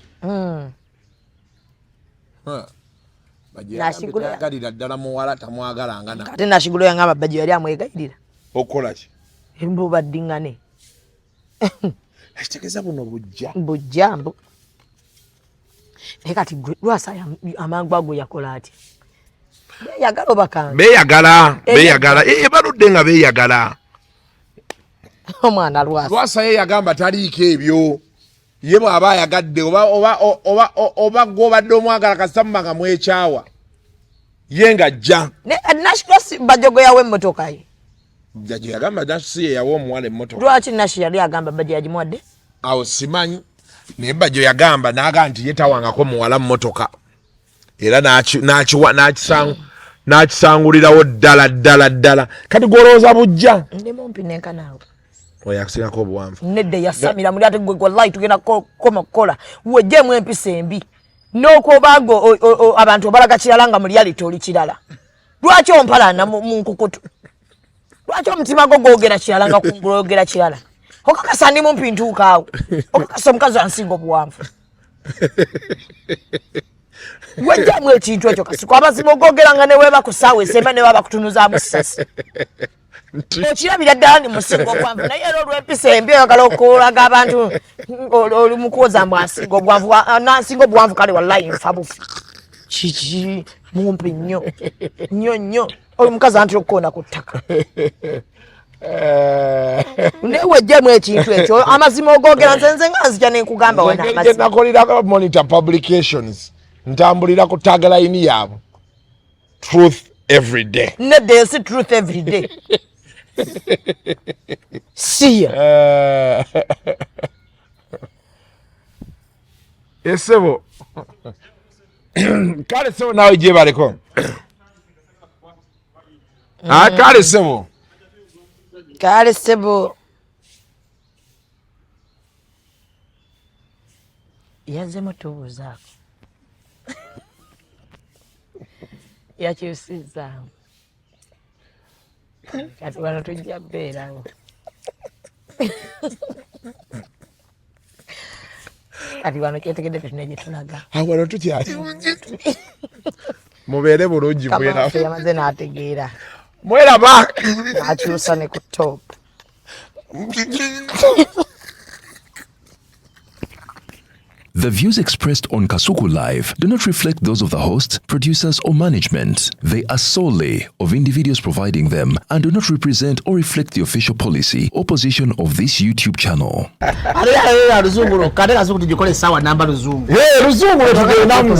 Bajjo yagalira ddala muwala tamwagalanga na. Ate Nashigulo yangamba Bajjo yali amwegayirira. Okukola ki? Mbu baddiŋŋane. Ekitegeeza buno bujja. Bujja mbu. Naye kati Lwasa amangu ago yakola atya? Beeyagala oba kange? Beeyagala, beeyagala. Baludde nga beeyagala. Omwana Lwasa. Lwasa ye yagamba taliiko ebyo. Ye bw'aba ayagadde oba gw'obadde omwagala kasita muba nga mwekyawa. Ye ng'ajja. Nash Bajjo gwe yawa emmotoka ye. Bajjo yagamba Nash si ye yawa omuwala emmotoka. Lwaki Nash yali agamba Bajjo yagimuwadde? Awo simanyi. Naye Bajjo yagamba n'agamba nti ye tawangako muwala mmotoka. Era n'akisangulirawo ddala ddala ddala. Kati gw'olowooza bujja? Ndi mumpi nenkanaawe. Oyo akusingako obuwanvu. Nedda yasamira muli ate gwe wallahi tugenda kukoma kukola. Wejjeemu empisa embi. N'okwobanga abantu obalaga kirala nga mu reality oli kirala. Lwaki ompalana mu nkukutu? Lwaki omutima gwo gwogera kirala nga kungulu oyogera kirala? Okakasa ndi mumpi ntuuka awo. Okakasa omukazi ansinga obuwanvu. Wejjamu ekintu ekyo Kasuku. Amazima ogogera nga ne weeba ku ssaawa esemba ne baba bakutunuzaamu ssasi. Okirabira ddala ni musinga obuwanvu naye era olw'empisa embi oyagala okulaga abantu oli mukuwoza mbu asinga obuwanvu, nansinga obuwanvu kale wallahi nfa bufi. Kiki mumpi nnyo nnyo nnyo. Oyo omukazi antera okukoona ku ttaka. Naye wejjemu ekintu ekyo amazima ogogera nze nze nga nzija ne nkugamba wano Nze amazima. nakolera Monitor Publications, ntambulira ku tagline yaabwe truth every day. Nedda ensi truth every day. Siya. Esebo. Kale sebo nawe gyebaleko. Kale sebo. Kale sebo. Yazemu tubuuzaako. Yakyusizzaamu. Kati wano tujja kubeerawo. Kati wano kyetegedde tetulina gye tulaga. Wano tukyali. Mubeere bulungi mwera. Yamaze n'ategeera. Mweraba. Akyusa ne ku top. The views expressed on Kasuku Live do not reflect those of the host, producers, or management. They are solely of individuals providing them and do not represent or reflect the official policy or position of this YouTube channel. Luzungu lwokka, ate Kasuku tugikole essaawa namba luzungu. Hey, luzungu lwe tugendamu.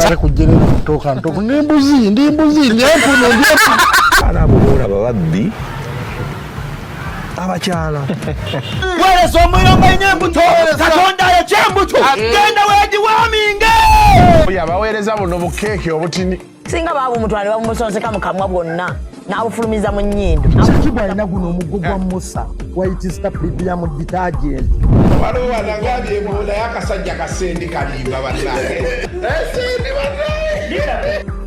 Ndi mbuzi, ndi mbuzi, ndi empunu, ndi empunu. Abaana abo boolaba babbi abakyala. Weereza omuliro ng'olina embuto. Katonda ayokya embuto. Genda weegiwaaminge. Oyo abaweereza buno bukeeke obutini. Singa baabumutwala ne babumusonseka mu kamwa bwonna n'abufulumiza mu nnyindo. Shakib alina guno omuggo gwa Musa White Star Premium Detergent. Waliwo wanagambye mbu naye akasajja kasendi kalimba bannange. Sendi bannange.